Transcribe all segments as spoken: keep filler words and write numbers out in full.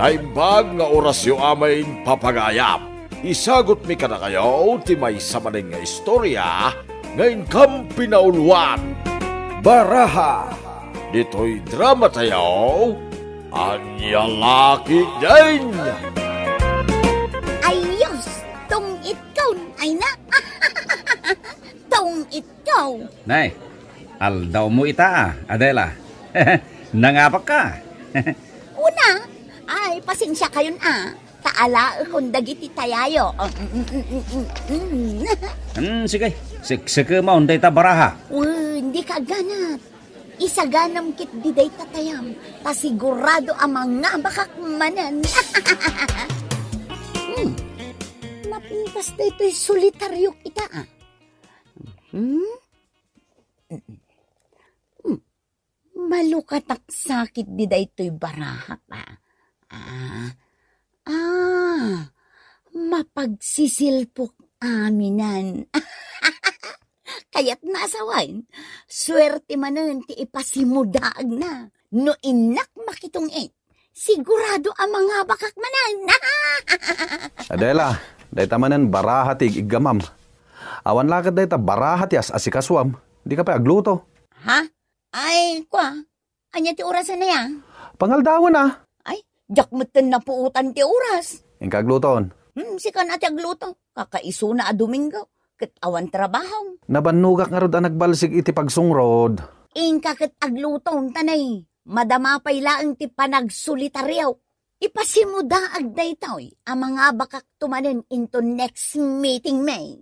Naimbag nga orasyo amin, papagayam. Isagutmi kadakayo ti maysa manen nga istorya nga inkam pinauluan. Baraha. Ditoy drama tayo, Ania La Ketdin. Ayos! Tungit kaw, ay na! Tungit kaw! Nay, aldawmo ita, a, Adela. Nangabakka. Una, ay, pasensia kayon, a. Ta alaekon dagiti tayayo. Mm, mm, mm, mm, mm. Hmm, sige. Siksikemon dayta baraha. Wen, dika agganat. Isaganam ketdi dayta tayam, ta sigurado a mangabakak manen. Hmm. Napintas daytoy solitaryok ita, a. Hmm? Hmm. Malukatak sa ketdi daytoy baraha, a. Ah. Ah. Mapagsisilpok aminan. Kayatna a sawen, suerte manen ti ipasimudaagna. No innak makitungit, sigurado a mangabakak manen. Adela, dayta manen baraha ti ig-iggamam. Awan la ket dayta baraha ti as-asikasuam. Dika pay agluto. Ha? Ay, kua, ania ti orasen aya? Pangaldawen, a. Ay, diak metten napuotan ti oras. Inka agluton. Hmm, sikan a ti agluto. Kakaisuna a Domingo, ket awan trabahom. Nabannogak ngarud a nagbalsig iti pagsungrod. Inka ket aglutom, ta nay, madama pay laeng ti panagsolitario. Ipasimudaag daytoy a mangabakakto manen into next meeting mi.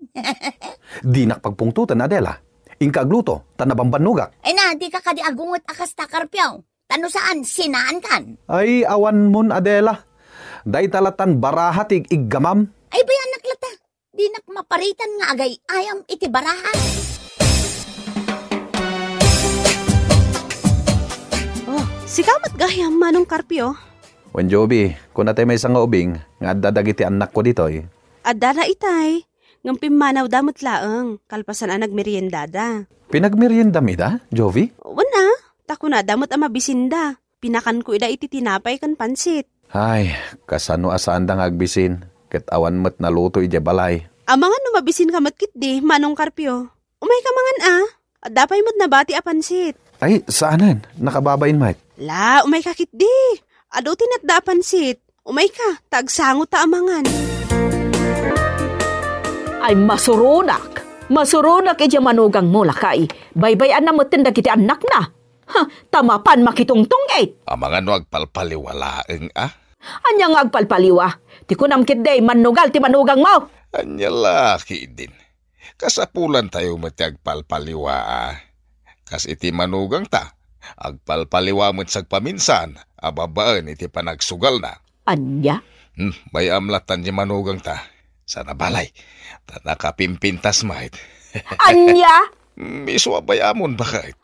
Dinak pagpungtoten, Adela. Inka agluto, ta nabambannogak. Ay na, dika kadi agunget a kasta, Carpio. Ta no saan, sinaankan. Ay, awanmon, Adela. Dayta latan baraha ti ig-iggamam. Ay, bayanak lata. Dinak maparitan nga agay-ayam iti baraha. Oh, sika met gayam, Manong Carpio. Wen, Jovi, kuna tay maysa nga ubing nga adda dagiti annakko ditoy. Adda la itay, ngem pimmanawda met laeng, kalpasan a nagmeriendada. Pinagmeriendam ida, Jovi? Wen a, ta kunada met a mabisinda. Pinakanko ida iti tinapay ken pansit. Ay, kasano a saanda nga agbisin, ket awan met naluto idiay balay. Amangan no mabisinka met ketdi, Manong Carpio. Umayka mangan a. Adda pay met nabati a pansit. Ay, saanen. Nakababain met. La, umayka ketdi. Adu ti natda a pansit. Umayka, ta agsango ta a mangan. Ay, masuronak. Masuronak idiay manugangmo, lakay. Baybay-anna metten dagiti annakna. Ha, ta mapan makitungtungit. Amangan no agpalpaliwa laeng a? Ania nga agpalpaliwa? Ti kunam ketdi, mannugal ti manugangmo. Ania la ketdin. Kasapulantayo met ti agpalpaliwa a. Kas iti manugangta, agpalpaliwa met sagpaminsan a babaen iti panagsugalna. Ania? Hmm, bay-am lattan ti manugangta. Saan a balay. Ta nakapimpintas met. Ania? Hmm, isu a bay-amon, baket.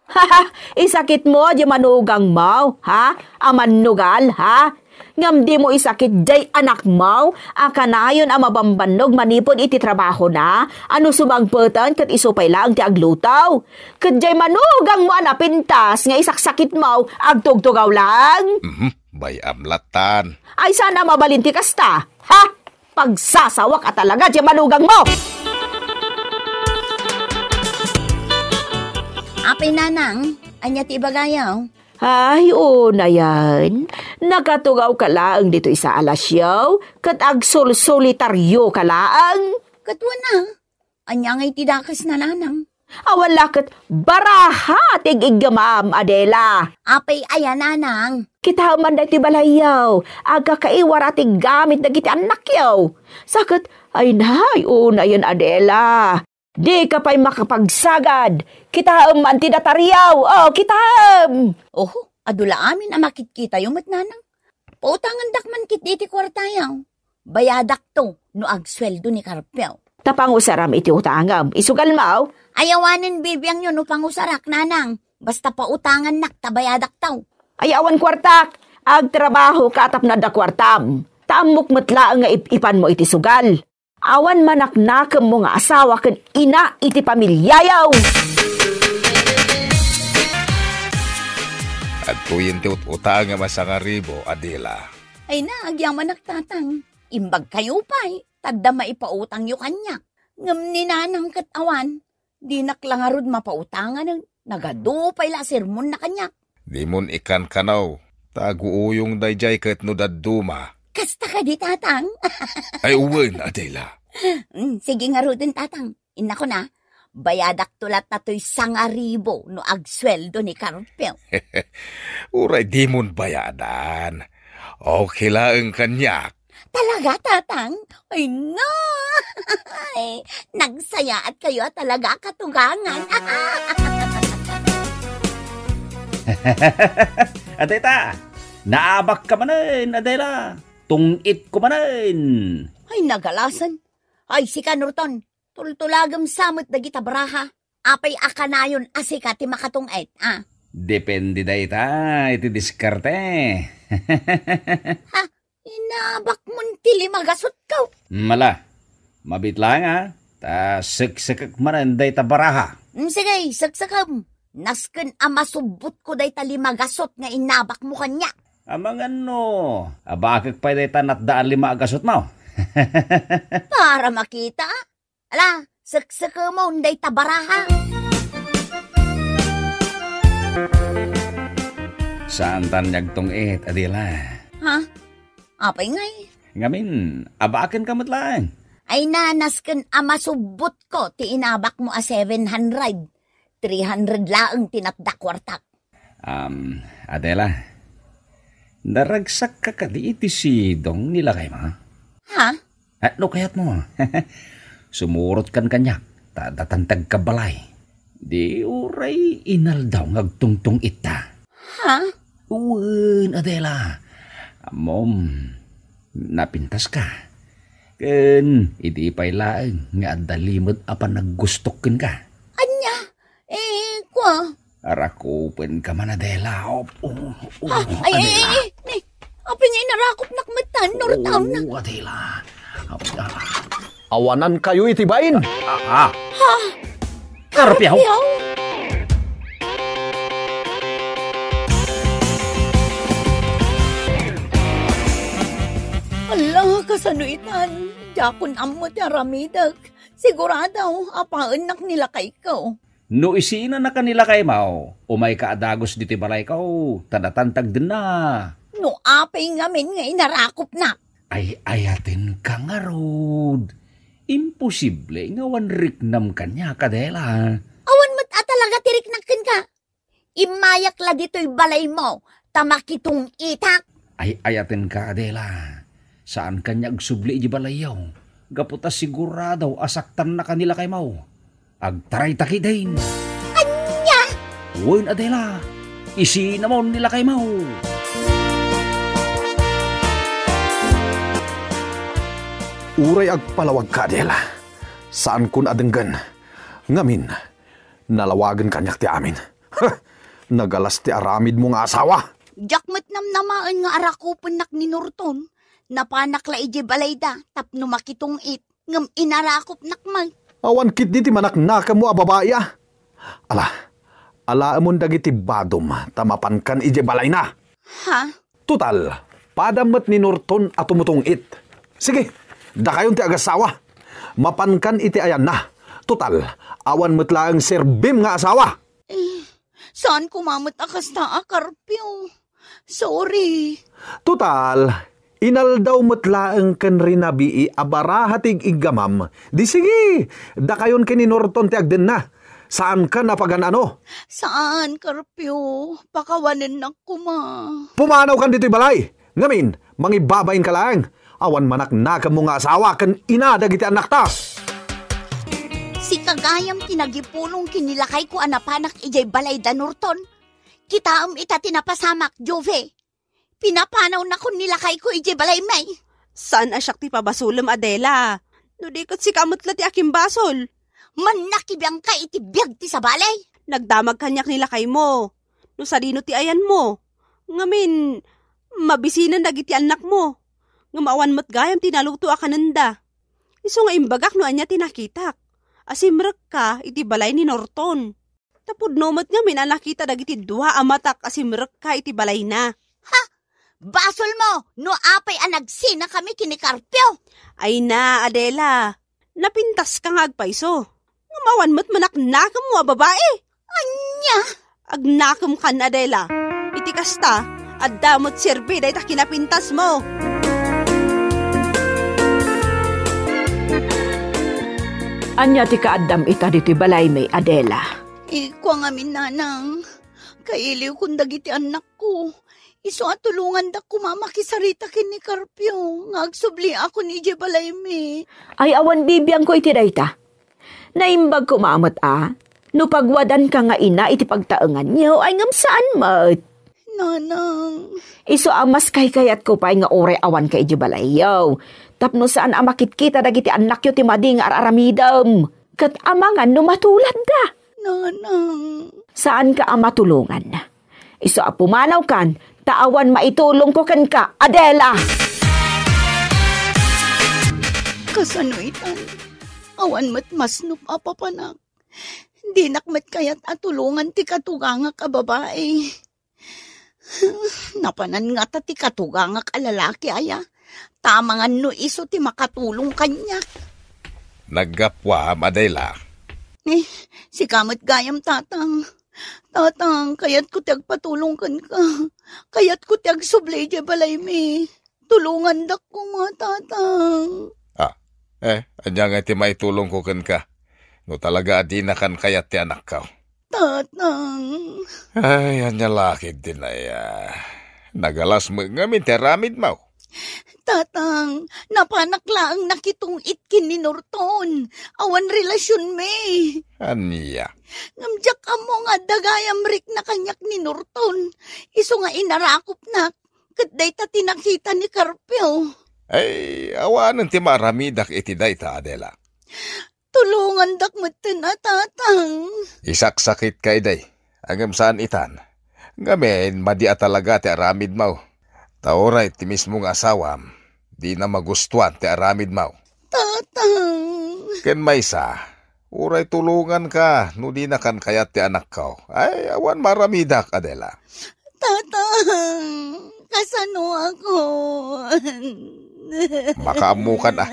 Isakitmo diay manugangmo, ha? A mannugal, ha? Ngem dimo isakit diay anakmo a kanayon a mabambannog manipud iti trabahona, a no sumagpeten ket isu pay laeng ti agluto. Ket diay manugangmo a napintas nga isaksakitmo, agtugtugaw laeng? Mhm, bay-am lattan. Ay, saan a mabalin ti kasta, ha? Pagsasawak a talaga diay manugangmo! Apay, Nanang, ania ti ibagayo? Ay, unayen, nakatugawka laeng ditoy sa alasyo, ket agsulsulitaryoka laeng. Ket wen a, ania ngay ti dakesna, Nanang? Awan la ket baraha ti ig-iggamam, Adela. Apay aya, Nanang? Kitaem man daytoy balayyo, agkakaiwara ti gamit dagiti annakyo. Sa ket, ay nay, unayen, Adela. Dika pay makapagsagad. Kitaem man ti dataryo. Oh, kitaem! Oho, adu la amin a makitkitayo met, Nanang. Pautangandak man ketdi ti kuartayo. Bayadakto no agsueldo ni Carpio. Ta pangusaram iti utangem, isugalmo? Ay, awanen bibiangyo no pangusarak, Nanang. Basta pautangannak ta bayadakto. Ay, awan kuartak. Agtrabahoka tapno adda kuartam. Ta ammok met laeng nga ip-ipanmo iti sugal. Awan manaknakemmo nga asawa ken ina iti pamiliayo. Adtoyen ti ut-utangem a sangaribu, Adela. Ay na, agyamanak, Tatang. Imbagkayo pay, ta adda maipautangyo kaniak. Ngem ni Nanang ket awan, dinak la ngarud mapautanganen. Nagadu pay la a sermonna kaniak. Dimon ikankanaw, ta aguuyong daydiay ket no dadduma. Kasta kadi, Tatang? Ay, wen, Adela. Mm, sige ngaruden, Tatang. Innakon a, bayadakto latta toy sangaribo no agsueldo ni Carpio. Uray dimon bayadan. Okay laeng kaniak. Talaga, Tatang? Ay, no! Ay, nagsayaat kayo a talaga a katugangan. Adeta, naabak ka manen, Adela. Tungit ko manen. Ay, nagalasan. Ay, sika, Norton. Tultulagem sa met dagita baraha. Apay a kanayon a sika ti makatungit, a? Depende dayta iti diskarte. Ha? Inabakmon ti lima gasutko. Mala. Mabit laeng, a. Ta seksekek manen dayta baraha. Mm, sige, seksekem. Nasken a masubbotko dayta lima gasut nga inabakmo kaniak. Amangan no, abakek pay dayta natda a lima a gasutmo. Para makita, Ala, seksekemon dayta baraha. Saantan nga agtungit, Adela. Ha? Apay ngay? Ngamin, abakenka met laeng. Ay na, nasken a masubbotko ti inabakmo a seven hundred. Three hundred laeng ti natda kuartak. Um, Adela, naragsakka kadi iti sidong ni lakaymo? Ha? Ah, no kayatmo, sumurotkan kaniak, ta datantagka balay. Di uray inaldaw nga agtungtungit ta. Ha? Wen, Adela. Ammom, napintaska. Ken idi pay laeng nga adda limed a panaggustok kenka. Ania? Eh, kua? Arakupenka man, Adela. Oh, oh, oh, Ah, ay, ay, Adela. Ay, ay, ay. Apay nga inarakopnak met tan, Norton? Oo, Adela. Ah, ah. Awanankayo iti bain. Ah, ah. Ha? Karpiaw. Karpiaw? Ala, kasano itan? Diakon ammo ti aramidek. Sigurado, apaennak ni lakayko. No isinanaka ni lakaymo, umayka a dagus ditoy balayko, ta datanta agdenna. No apay ngamin nga inarakopnak? Ay-ayatenka ngarud. Imposible nga awan riknam kaniak, Adela. Awan met a talaga ti riknak kenka. Immayak la ditoy balaymo, ta makitung-itak. Ay-ayatenka, Adela. Saan kaniak agsubli iti balayyo. Gapu ta sigurado a saktannaka ni lakaymo. Agtarayta ketdin. Ania? Wen, Adela. Isinamon ni lakaymo. Uray agpalawagka, Adela. Saankon a denggen. Ngamin, nalawagen kaniak ti amin. Nagalas ti aramidmo nga asawa. Diak met namnamaen nga arakupennak ni Norton. Napanak la idiay balayda tapno makitung-it, ngem inarakopnak met. Awan ketdi ti manaknakemmo a babai, a. Ala, alaemon dagiti badom ta mapankan idiay balayna. Ha? Total, padam met ni Norton a tumutung-it. Sige, dakayon ti agassawa. Mapankan iti ayanna. Total, awan met laeng serbim nga asawa. Eh, saan koma met a kasta a, Carpio? Sorry. Total, inaldaw met laeng ken rinabii a baraha ti ig-iggamam. Di sige, dakayon ken ni Norton ti agdenna. Saankan a pagan-ano? Saan, Carpio. Pakawanennak koma. Pumanawkan ditoy balay. Ngamin, mangibabainka laeng. Awan manaknakemmo nga asawa ken ina dagiti annakta. Sika gayam ti nagipulong ken ni lakayko a napanak idiay balayda, Norton. Kitaem ita ti napasamak, Jove. Pinapanawnakon ni lakayko idiay balaymi. Saan a siak ti pabasolem, Adela. No di ket sika met la ti akimbasol. Mannakibiangka iti biag ti sabali. Nagdamag kaniak ni lakaymo. No sadino ti ayanmo. Ngamin, mabisinen dagiti annakmo. Ngem awan met gayam ti naluto a kanenda. Isu nga imbagak no ania ti nakitak. Asimrekka iti balay ni Norton. Ta pudno met ngamin a nakita dagiti dua a matak a simrekka iti balayna. Ha? Basolmo no apay a nagsinakami ken ni Carpio. Ay na, Adela. Napintaska nga agpayso. Ngem awan met manaknakemmo a babai. Ania? Agnakemkan, Adela. Iti kasta, adda met serbi dayta kinapintasmo. Ania ti kaaddam ita ditoy balaymi, Adela? Ikua ngamin, nanang. Kailiwkon dagiti annakko. Isu a tulongandak koma a makisarita ken ni Carpio nga agsubliakon idiay balaymi. Ay, awan bibiangko iti dayta. Naimbag koma met a no pagwadanka nga ina iti pagtaenganyo, ay ngem saan met. Nanang. Isu a mas kaykayatko pay nga uray awanka idiay balayyo. Tapno saan a makitkita dagiti annakyo ti madi nga ar-aramidem. Ket amangan no matuladda. Nanang. Saanka a matulongan. Isu a pumanawkan, ta awan maitulongko kenka, Adela! Kasano itan? Awan met masnop a papanak. Dinak met kayat a tulongan ti katugangak a babai. Napanan ngata ti katugangak a lalaki, aya? Ta amangan no isu ti makatulong kaniak. Naggapuam, Adela. Eh, sika met gayam, Tatang. Tatang, kayatko ti agpatulong kenka. Kayatko ti agsubli idiay balaymi. Tulongandak koma, Tatang. Ah, eh, ania nga ti maitulongko kenka? No talaga a dinakan kayat ti anakko. Tatang. Ay, ania la ketdin aya? Nagalas met ngamin ti aramidmo. Tatang, napanak laeng nakitong-it ken ni Norton. Awan relasionmi. Ania? Ngem diak ammo nga adda gayam rikna kaniak ni Norton. Isu nga inarakopnak, ket dayta ti nakita ni Carpio. Ay, awanen ti maaramidak iti dayta, Adela. Tulongandak metten a, Tatang. Isaksakitka idi. Ngem saan itan. Ngamin, madi a talaga ti aramidmo. Ta uray ti mismo nga asawam, dina magustuan ti aramidmo. Tatang. Ken maysa, uray tulonganka no dinakan kayat ti anakko. Ay, awan maaramidak, Adela. Tatang, kasanoakon? Makaammokan a.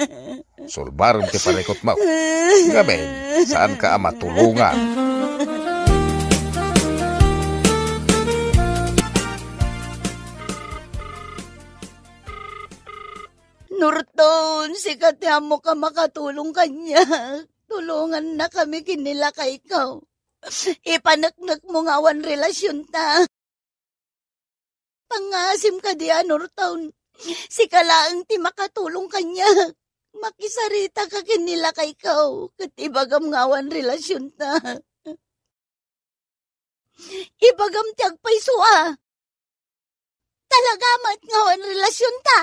Sulbarem ti parikutmo. Ngamin, saanka a matulongan. Norton, sika ti ammok a makatulong kaniak. Tulongannakami ken ni lakayko. Ipaneknekmo nga awan relasionta. Pangngaasim kadi a Norton. Sika laeng ti makatulong kaniak. Makisaritaka ken ni lakayko, ket ibagam nga awan relasionta. Ibagam ti agpayso a. Talaga met nga awan relasionta.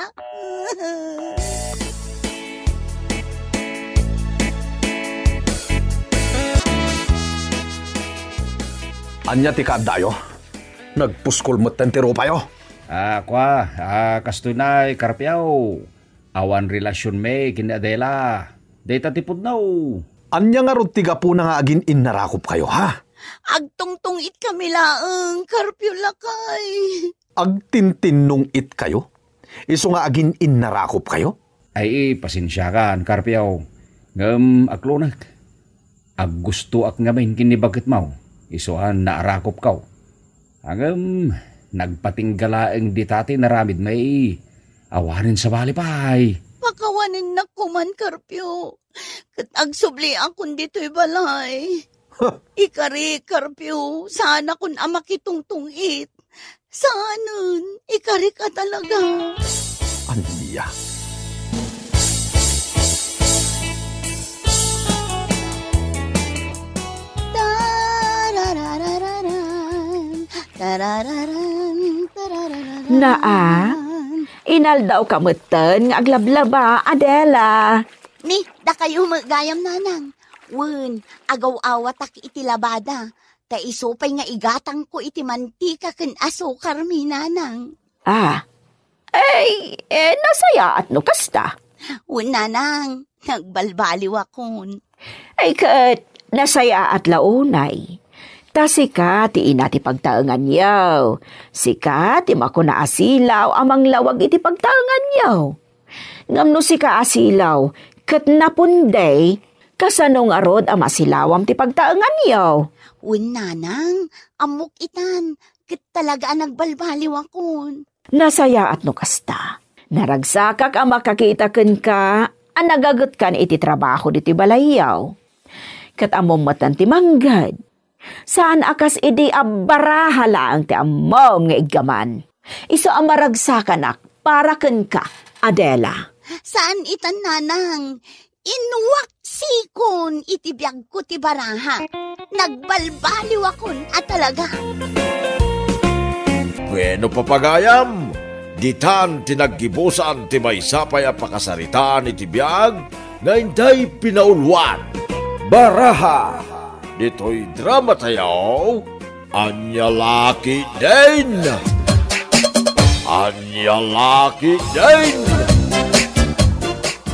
Ania ti kaaddayo? Nagpuskol metten ti rupayo? Ah, kua, ah, kastoy nay, Carpio. Awan relasionmi ken ni Adela. Dayta ti pudno. Ania ngarud ti gapuna nga agin-innarakopkayo, ha? Agtungtong-itkami laeng, Carpio lakay. Agtintinnong-itkayo? Isu nga agin-innarakopkayo? Ay, pasensiakan, Carpio. Ngem, aklonek. Aggustoak ngamin ken ni baketmo. Isu a naarakopko. Ngem, nagpatingga laeng dita ti inaramidmi. Awanen sabali pay. Pakawanennak koman, Carpio. Ket agsubliakon ditoy balay. Ikari, Carpio, saanakon a makitungtong-it. Saanen, ikarik a talaga. Ania? Tararararan, tarararan, tarararan. Naa, inaldawka metten nga aglablaba, Adela. Ni, dakayo met gayam, nanang. Wen, agaw-awatak iti labada. Ta isu pay nga igatangko iti mantika ken asukar, mi nanang. Ah, ay, eh, nasayaat no kasta. Wen, nanang, nagbalbaliwakon. Ay, ket nasayaat la unay. Ta sika ti ina ti pagtaenganyo. Sika ti makuna a silaw a manglawag iti pagtaenganyo. Ngem no sika a silaw, ket napundi, kasano ngarud a masilawam ti pagtaenganyo? Wen, nanang, ammok itan, ket talaga a nagbalbaliwakon. Nasayaat no kasta. Naragsakak a makakita kenka a nagagetkan iti trabaho ditoy balayyo. Ket ammom metten ti mangged. Saan a kas idi a baraha laeng ti ammom nga iggaman. Isu a maragsakanak para kenka, Adela. Saan itan, nanang. Inwaksikon iti biagko ti baraha. Nagbalbaliwakon a talaga. Bueno, papagayam, ditan ti naggibusan ti maysa pay a pakasaritaan iti biag nga intay pinauluan. Baraha! Ditoy drama tayo, Ania la ketdin! Ania la ketdin!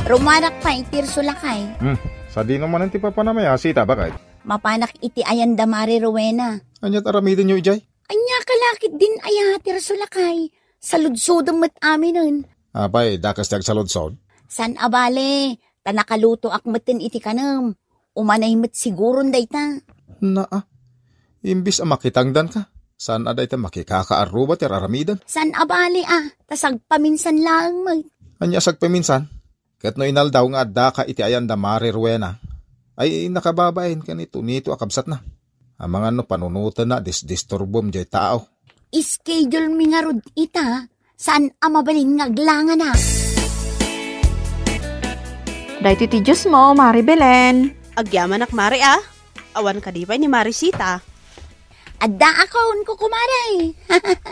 Rumarak pay, Tirso lakay. Hmm, sadino manen ti papanam aya, Sita, baket? Mapanak iti ayan da Mare Rowena. Aniat aramidenyo idiay? Ania ka la ketdin aya, Tirso lakay? Saludsodem met aminen. Apay, dakes ti agsaludsod? Saan a bale, ta nakalutoak metten iti kanem. Umanay met siguron dayta. Naa, imbis a makitangdanka, saan a dayta makikakaarruba ti ar-aramidem? Saan a bale a, ta sagpaminsan laeng met. Ania sagpaminsan? Ket no inaldaw nga addaka iti ayan da Mare Rowena, ay nakababain ken ni Tonito a kabsatna. Amangan no panunotenna a disdisturbom diay tao. Schedule mi ngarud ita, saan a mabalin nga aglangana. Daytoy ti juice mo, Mare Belen. Agyamanak, Mare, a. Awan kadi pay ni Mare Sita? Adda akon, kukumare.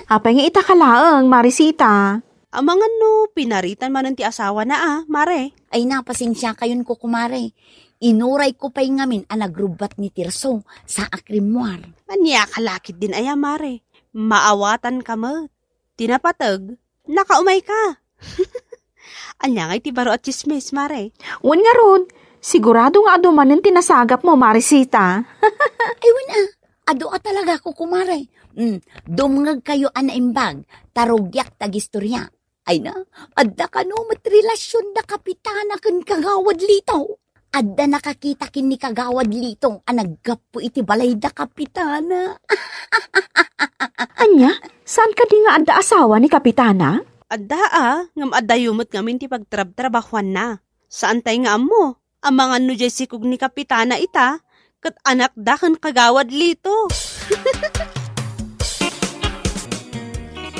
Apay nga ita ka laeng, Mare Sita? Amangan no pinaritan manen ti asawana a, Mare. Ay, napasensiakayon, kukumare. Inurayko pay ngamin a nagrubbat ni Tirso, saak rimmuar. Ania ka la ketdin aya, Mare? Maawatanka met. Ti napateg, nakaumayka. Ania ngay ti baro a tsismis, Mare? Wen ngarud, sigurado nga adu manen ti nasagapmo, Mare Sita. Ay, wen a, adu a talaga, kukumare. Mm, dumngegkayo a naimbag, ta rugiak ti agistoria. Ay na, adda kano met relasion da Kapitana ken Kagawad Lito. Adda nakakita ken ni Kagawad Lito a naggapu iti balay da Kapitana. Ania? Saan kadi nga adda asawa ni Kapitana? Adda a, ngem addayo met ngamin ti pagtrabtrabahuanna. Saantay nga ammo. Amangan no diay sikog ni Kapitana ita, ket anakda ken Kagawad Lito.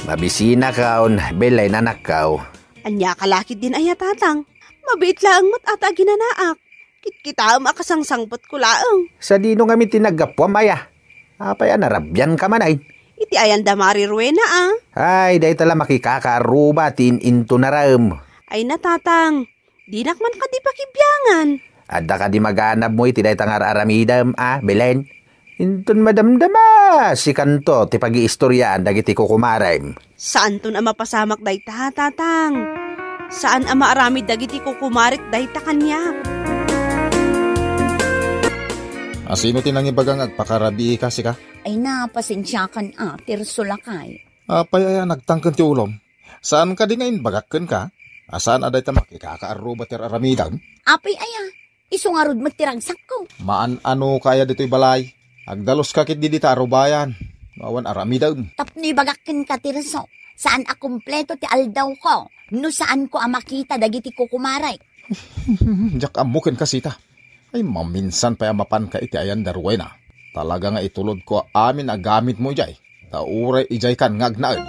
Mabisinakon, Belen, anakko. Ania ka la ketdin aya, Tatang? Mabiit laeng met a ta aginanaak. Kitkitaem a kasangsangpetko laeng. Sadino ngamin ti naggapuam aya? Apay a narabianka manen? Iti ayan da Mare Rowena a. Ay, dayta la makikakaarruba ti in-intonarem. Ay na, Tatang. Dinak man kadi pakibiangan. Adda kadi maganabmo iti dayta nga ar-aramidem a, Belen? Inton madamdama, sikanto ti pagiistoriaan dagiti kukumarem. Saanton a mapasamak dayta, Tatang. Saan a maaramid dagiti kukumarek dayta kaniak. Asino ti nangibaga nga agpakarabiika, sika? Ay na, pasensiakan a, Tirso lakay. Apay aya nagtangken ti ulom? Saan kadi nga imbagak kenka a saan a dayta makikakaarruba ti ar-aramidem? Apay aya, isu ngarud met ti ragsakko. Maan-ano ka aya ditoy balay? Agdaluska ketdi dita a rubayan no awan aramidem. Tapno ibagak kenka, Tirso, saan a kompleto ti aldawko no saanko a makita dagiti kukumarek. Diak ammo kenka, Sita. Ay, maminsan pay a mapanka iti ayan da Rowena. Talaga nga itulodko amin a gamitmo idiay, ta uray idiay kan nga agnaed.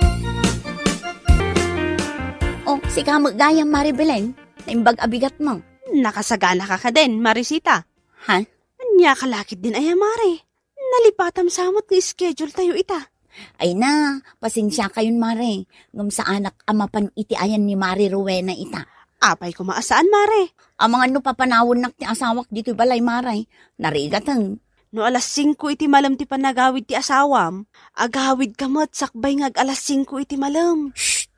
Oh, sika met gayam, Mare Belen, naimbag a bigatmo. Nakasaganaka kadin, Mare Sita? Ha? Ania ka la ketdin aya, Mare? Nalipatam sa met nga schedule tayo ita. Ay na, pasensiakayon, Mare. Ngem saanak a mapan iti ayan ni Mare Rowena ita. Apay koma a saan, Mare? Amangan no papanawennak ti asawak ditoy balay, Mare. Narigateng. No alas singko iti malem ti panagawid ti asawam, agawidka met sakbay nga ag-alas singko iti malem. Shh!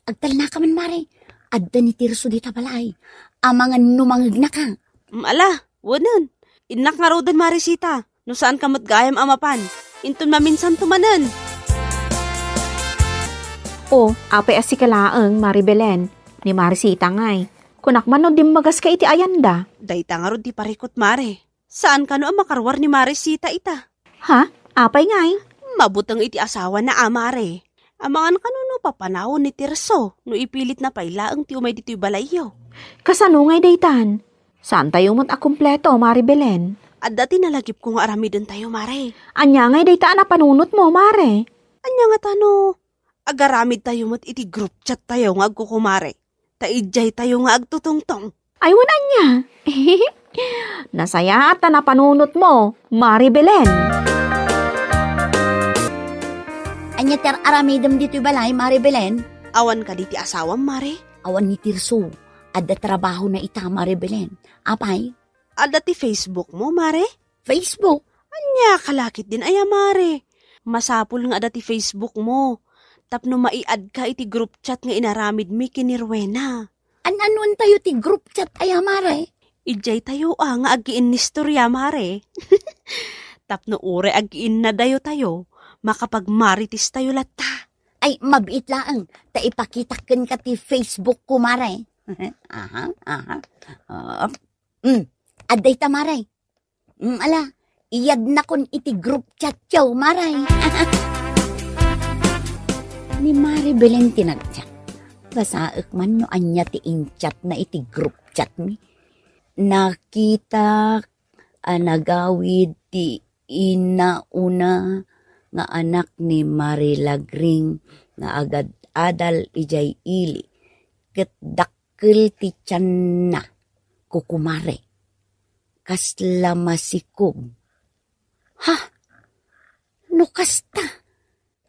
Agtalnaka man, Mare. Adda ni Tirso dita balay. Amangan no mangegnaka. Mm, ala, wenen. Innak ngaruden, Mare Sita, no saanka met gayam a mapan. Inton maminsanto manen. O, apay a sika laeng, Mari Belen, ni Mari Sita ngay. Kunak man no dimmagas ka iti ayanda. Dayta ngarud ti parikut, Mare. Saan kano a makaruar ni Mare Sita ita? Ha? Apay ngay? Mabuteng iti asawana a, Mare. Amangan kano no papanawen ni Tirso no ipilitna pay laeng ti umay ditoy balayyo. Kasano ngay daytan? Saantayo met a kompleto, Mari Belen. Adda ti nalagipko nga aramidentayo, Mare. Ania ngay dayta a napanunotmo, Mare? Ania ngata no agaramidtayo met iti group chattayo nga agkukumare, ta idiaytayo nga agtutungtong? Ay, wen ania? Nasayaat ta napanunotmo, Mari Belen. Ania ti ar-aramidem ditoy balay, Mari Belen? Awan kadi ti asawam, Mare? Awan ni Tirso. Adda trabahona ita, Mari Belen. Apay? Adda ti Facebook mo, Mare? Facebook? Ania ka la ketdin aya, Mare? Masapul nga adda ti Facebook mo tapno maiadka iti group chat nga inaramidmi ken ni Rowena. An-anuentayo ti group chat aya, Mare? Idiaytayo a nga aggiinnistorya, Mare. Tapno uray aggiinnadayotayo, makapagmaritistayo latta. Ay, mabiit laeng ta ipakitak kenka ti Facebook ko, Mare. Aha, aha. Ah, mm, adda ita, Mare. Mm, ala, iyadnakon iti group chat yo, Mare. Ni Mare Belen ti nag-chat. Basaek man no ania ti in-chatna iti group chat mi. Nakitak a nagawid ti inauna nga anak ni Mari Lagring nga agad-adal idiay ili, ket dakkel ti tianna, kukumare. Kasla masikog. Ha? No kasta,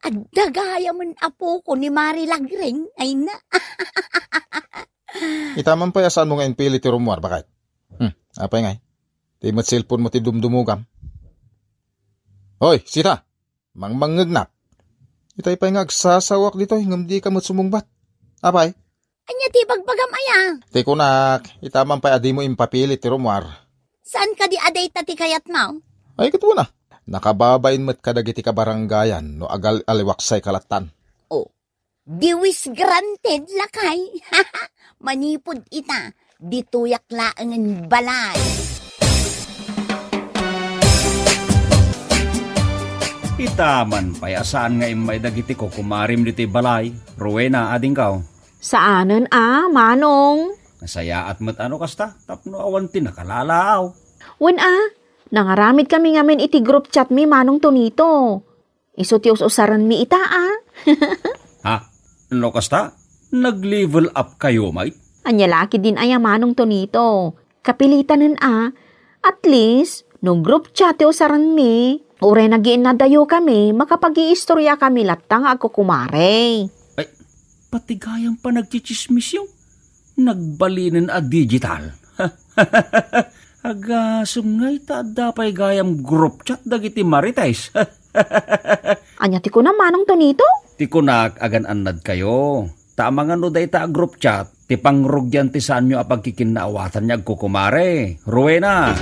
adda gayamen a poko ni Mari Lagring, ay na. Ita man pay a saanmo nga impili ti rummuar, baket. Hmm, apay ngay? Ti met cellphone mo ti dumdumugam. Hoy, Sita! Mangmangngegnak. Itay pay nga agsasawak ditoy, ngem dika met sumungbat. Apay? Ania ti ibagbagam aya? Ti kunak, ita man pay a dimo impapili ti rummuar. Saan kadi a dayta ti kayatmo? Ay, ket wen a. Nakababain met kadagiti kabarangayan no agal-aliwaksay ka lattan. Oh, di wish granted, lakay. Manipud ita, ditoyak laengen balay. Ita man pay a saan nga immay dagiti kukumarim ditoy balay, Rowena, adingko. Saanen a, Manong. Nasayaat met a no kasta, tapno awan ti nakalaalaaw. Wen a, nangaramid kami ngamin iti group chat mi, Manong Tonito. Isu ti us-usarenmi ita a. Ha? No kasta, nag-level up kayo, mait? Ania la ketdin aya, Manong Tonito? Kapilitanen a. At least, no group chat ti usarenmi, uray nagiinnadayo kami, makapag-iistorya kami latta nga agkukumare. Ay, pati gayam panagtsitsismisyo, nagbalinen a digital. Agasem ngay ta adda pay gayam group chat dagiti marites. Ania ti kunam, Manong Tonito? Ti kunak, agan-annadkayo. Ta amangan no dayta a group chat, ti pangrugian ti saanyo a pagkikinnaawatan nga agkukumare. Rowena!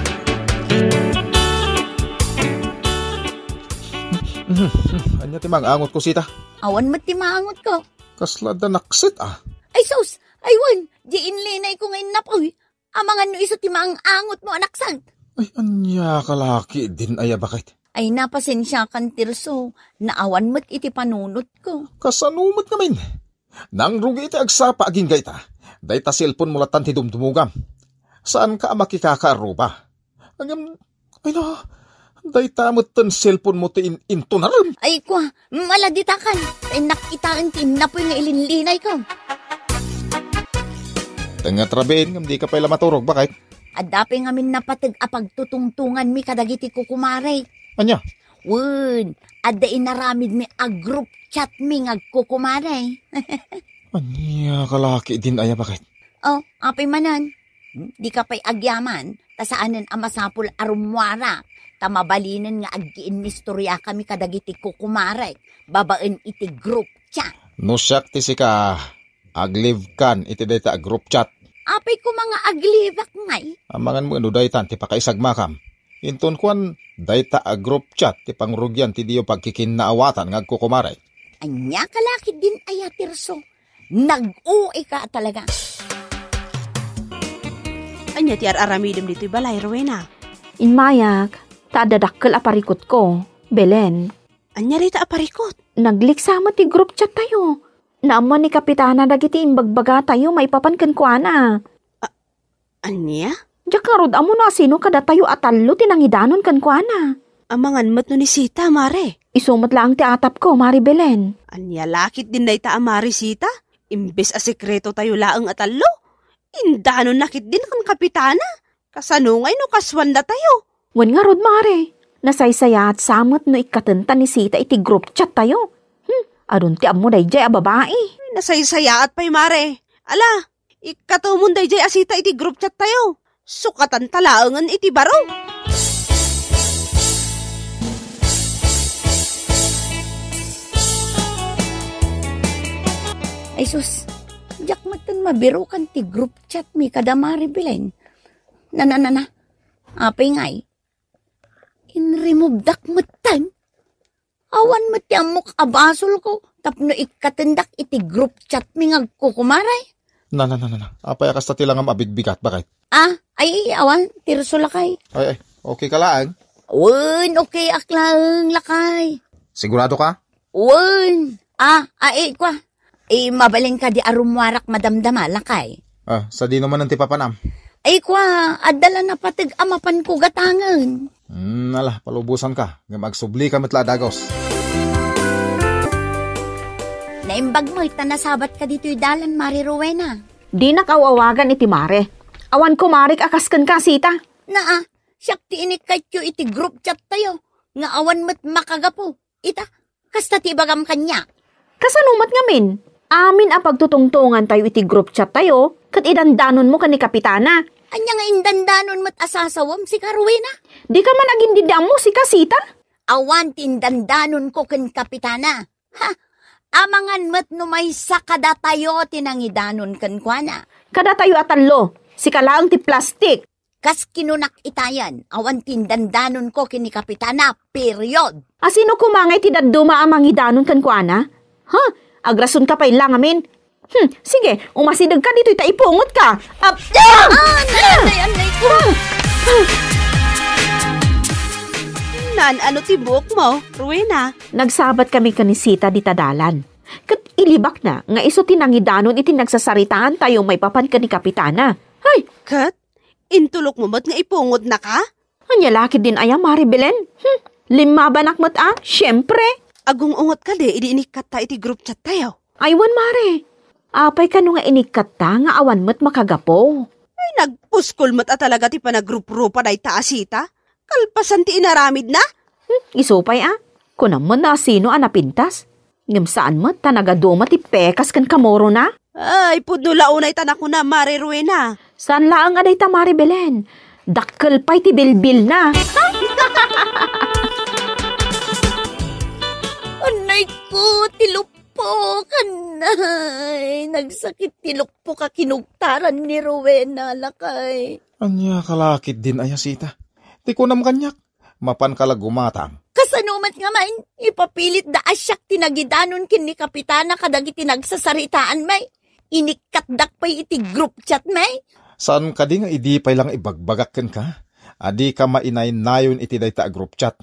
Ania ti maang-angotko, Sita? Awan met ti maangotko. Kasla adda naksit, a. Ay, sus! Ay, wen! Di inlinay ko nga innapoy. Amangan no isu ti maang-angotmo a naksit. Ay, ania ka la ketdin aya, baket? Ay, napasensiakan, Tirso. Naawan met iti panunotko. Kasano met ngamin? Nangrugi iti agsapa agingga ita. Dayta cellphone mo lattan ti dumdumugam. Saanka a makikakaarruba. Ngem, ay na, dayta metten cellphone mo ti in-, intunarem. Ay, kua, maladitakan. Ay, nakitaen ti innapoy nga ilinlinayko. Tengnga ti rabiin, ngem dika pay la maturog, baket? Adda pay ngamin napateg a pagtutungtonganmi kadagiti kukumare. Ania? Wen, adda inaramidmi a group chatmi nga agkukumare. Ania ka la ketdin aya, baket? Oh, apay manen? Hmm? Dika pay agyaman, ta saanen a masapul a rummuara, ta mabalinen nga aggiinnistoriakami kadagiti kukumarek babaen iti group chat. No siak ti sika, ag-leave kan iti dayta a group chat. Apay koma nga ag-leave-ak ngay? Amangan met no daytan ti pakaisagmakam. Inton kuan, dayta a group chat ti pangrugian ti diyo pagkikinnaawatan nga agkukumare. Ania ka la ketdin aya, Tirso? Nag-O A ka talaga. Ania ti ar-aramidem ditoy balay, Rowena? Immayak, ta adda dakkel a parikutko, Belen. Ania dayta a parikut? Nagliksa met ti group chat tayo. Naammuan ni Kapitana dagiti imbagbagatayo maipapan kenkuana. A-, ania? Diak ngarud ammo no asino kadatayo a tallo ti nangidanon kenkuana. Amangan met no ni Sita, Mare. Isu met laeng ti atapko, Mare Belen. Ania la ketdin dayta a Mare Sita? Imbes a sekreto tayo laeng a tallo, indanonna ketdin ken Kapitana. Kasano ngay no kasuan datayo? Wen ngarud, Mare. Nasaysayaat sa met no ikkatenta ni Sita iti group chat tayo. Hmm, adun ti ammo daydiay a babai. Nasaysayaat pay, Mare. Ala, ikkatomon daydiay a Sita iti group chat tayo. Sukatanta laengen iti baro. Ay sus, diak metten mabirukan ti group chat mi kada Mare Belen. Na, na, na, na. Apay ngay? Inremovedak metten. Awan met ti ammok a basolko tapno ikkatendak iti group chat mi nga agkukumare. Na, na, na, na, na. Apay a kasta ti langam a bigbigat, baket? Ah, ay, awan, Tirso lakay. Ay, ay, okay ka laeng? Wen, okay ak laeng, lakay. Sigurado ka? Wen. Ah, ay, kwa. Eh, mabalin kadi a rummuarak madamdama, lakay? Ah, sadino manen ti papanam? Ay, kwa, adda la napateg a mapanko gatangen. Hmm, ala, palubosan ka. Ngem agsubli ka met la a dagus. Naimbag met ta nasabat ka ditoy dalan, Mare Rowena. Dinak aw-awagan iti Mare. Awan kumarik a kas ken ka, Sita. Naa, siak ti inikkatyo iti group chat tayo, nga awan met makagapu. Ita, kasta ti ibagam kaniak. Kasano met ngamin? Amin a pagtutungtongan tayo iti group chat tayo, ket idandanon mo ken ni Kapitana. Ania nga indandanon met a sasawem, sika Rowena? Di ka man agindidammo, sika Sita? Awan ti indandanon ko ken Kapitana. Ha? Amangan met no maysa kadatayo ti nangidanon kenkuana. Kadatayo a tallo, sika laeng ti plastik. Kas kinunak itayan, awan ti indandanon ko ken ni Kapitana, period. Asino koma ngay ti dadduma a mangidanon kenkuana? Ha? Agrason ka pay la ngamin? Hmm, sige, umasideg ka ditoy ta ipungot ka. Ap-, ah! Ah! Anay, anay, anay ko. Naan-ano ti buok mo, Rowena? Nagsabat kami ken ni Sita dita dalan. Ket ilibakna nga isu ti nangidanon iti nagsasaritaan tayo maipapan ken ni Kapitana. Hay! Ket intulokmo met nga ipungodnaka? Ania la ketdin aya, Mare Belen? Hmm, limmabanak met a, siempre. Agung-ungot kadi idi inikkatta iti group chat tayo? Ay wen, Mare. Apay kano nga inikkatta nga awan met makagapu? Ay, nagpuskol met a talaga ti panagruprupa dayta a Sita. Kalpasan ti inaramidna? Hmm, isu pay a. Kunam met no asino a napintas. Ngem saan met ta nagaduma ti pekas ken kamurona. Ay, pudno la unay ta nakuna, Mare Rowena. Saan laeng a dayta, Mare Belen. Dakkel pay ti bilbilna. Anay ko, ti lupok, anay. Nagsakit ti lupok a kinugtaran ni Rowena, lakay. Ania ka la ketdin aya, Sita? Ti kunam kaniak, mapanka la gumatang. Kasano met ngamin, ipapilitda a siak ti nagidanon ken ni Kapitana kadagiti nagsasaritaan, may? Inikkatdak pay iti group chat, may? Saan kadi nga idi pay lang ibagbagak kenka a dika mainaynayon iti dayta a group chat?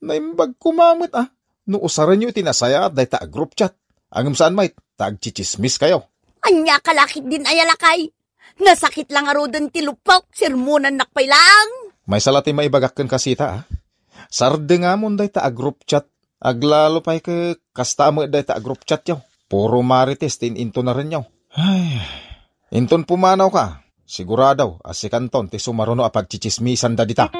Naimbag koma met a no usarenyo iti nasayaat dayta a group chat. Ngem saan met ta agtsitsismis kayo. Ania ka la ketdin aya, lakay? Nasakit la ngaruden ti lupok, sermonannak pay laeng. Maysa la ti maibagak kenka, Sita, a. Sardengamon dayta a group chat. Aglalo pay ket kasta met dayta a group chatyo. Puro marites ti in-intunarenyo. Ay, inton pumanawka, sigurado a sikanton ti sumaruno a pagtsitsismisanda dita.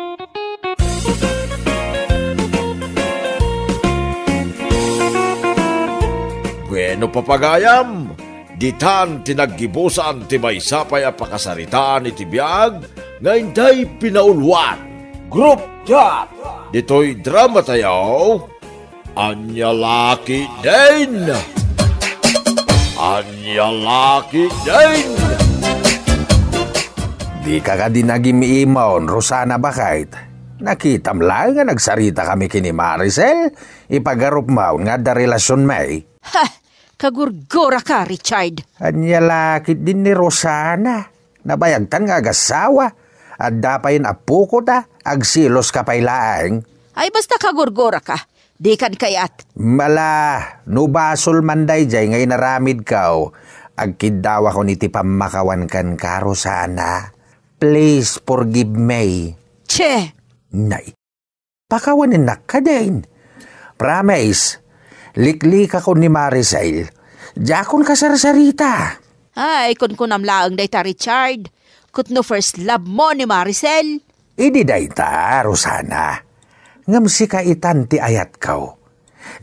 Bueno, papagayam, ditan ti naggibusan ti maysa pay a pakasaritaan iti biag nga intay pinauluan. Group chat. Ditoy drama tayo, Ania la ketdin? Ania la ketdin? Dika kadi nagim-imon, Rosana, baket? Nakitam laeng nga nagsaritakami ken ni Maricel, ipagarupmo nga adda relasionmi. Ha! Kagurguraka, Richard. Ania la ketdin ni Rosana? Nabayagtan nga agassawa. Adda payen appokota, agseloska pay laeng. Ay, basta kagurguraka. Dikan kayat. Mala, no basol man daydiay nga inaramidko, agkiddawakon iti pammakawan kenka, Rosana. Please forgive me. Che! Nay, pakawanennak kadin. Promise, liklikakon ni Maricel. Diakon kasarsarita. Ay, kunkunam laeng dayta, Richard. Ket no first love mo ni Maricel? Idi dayta, Rosana. Ngem sika itan ti ayatko.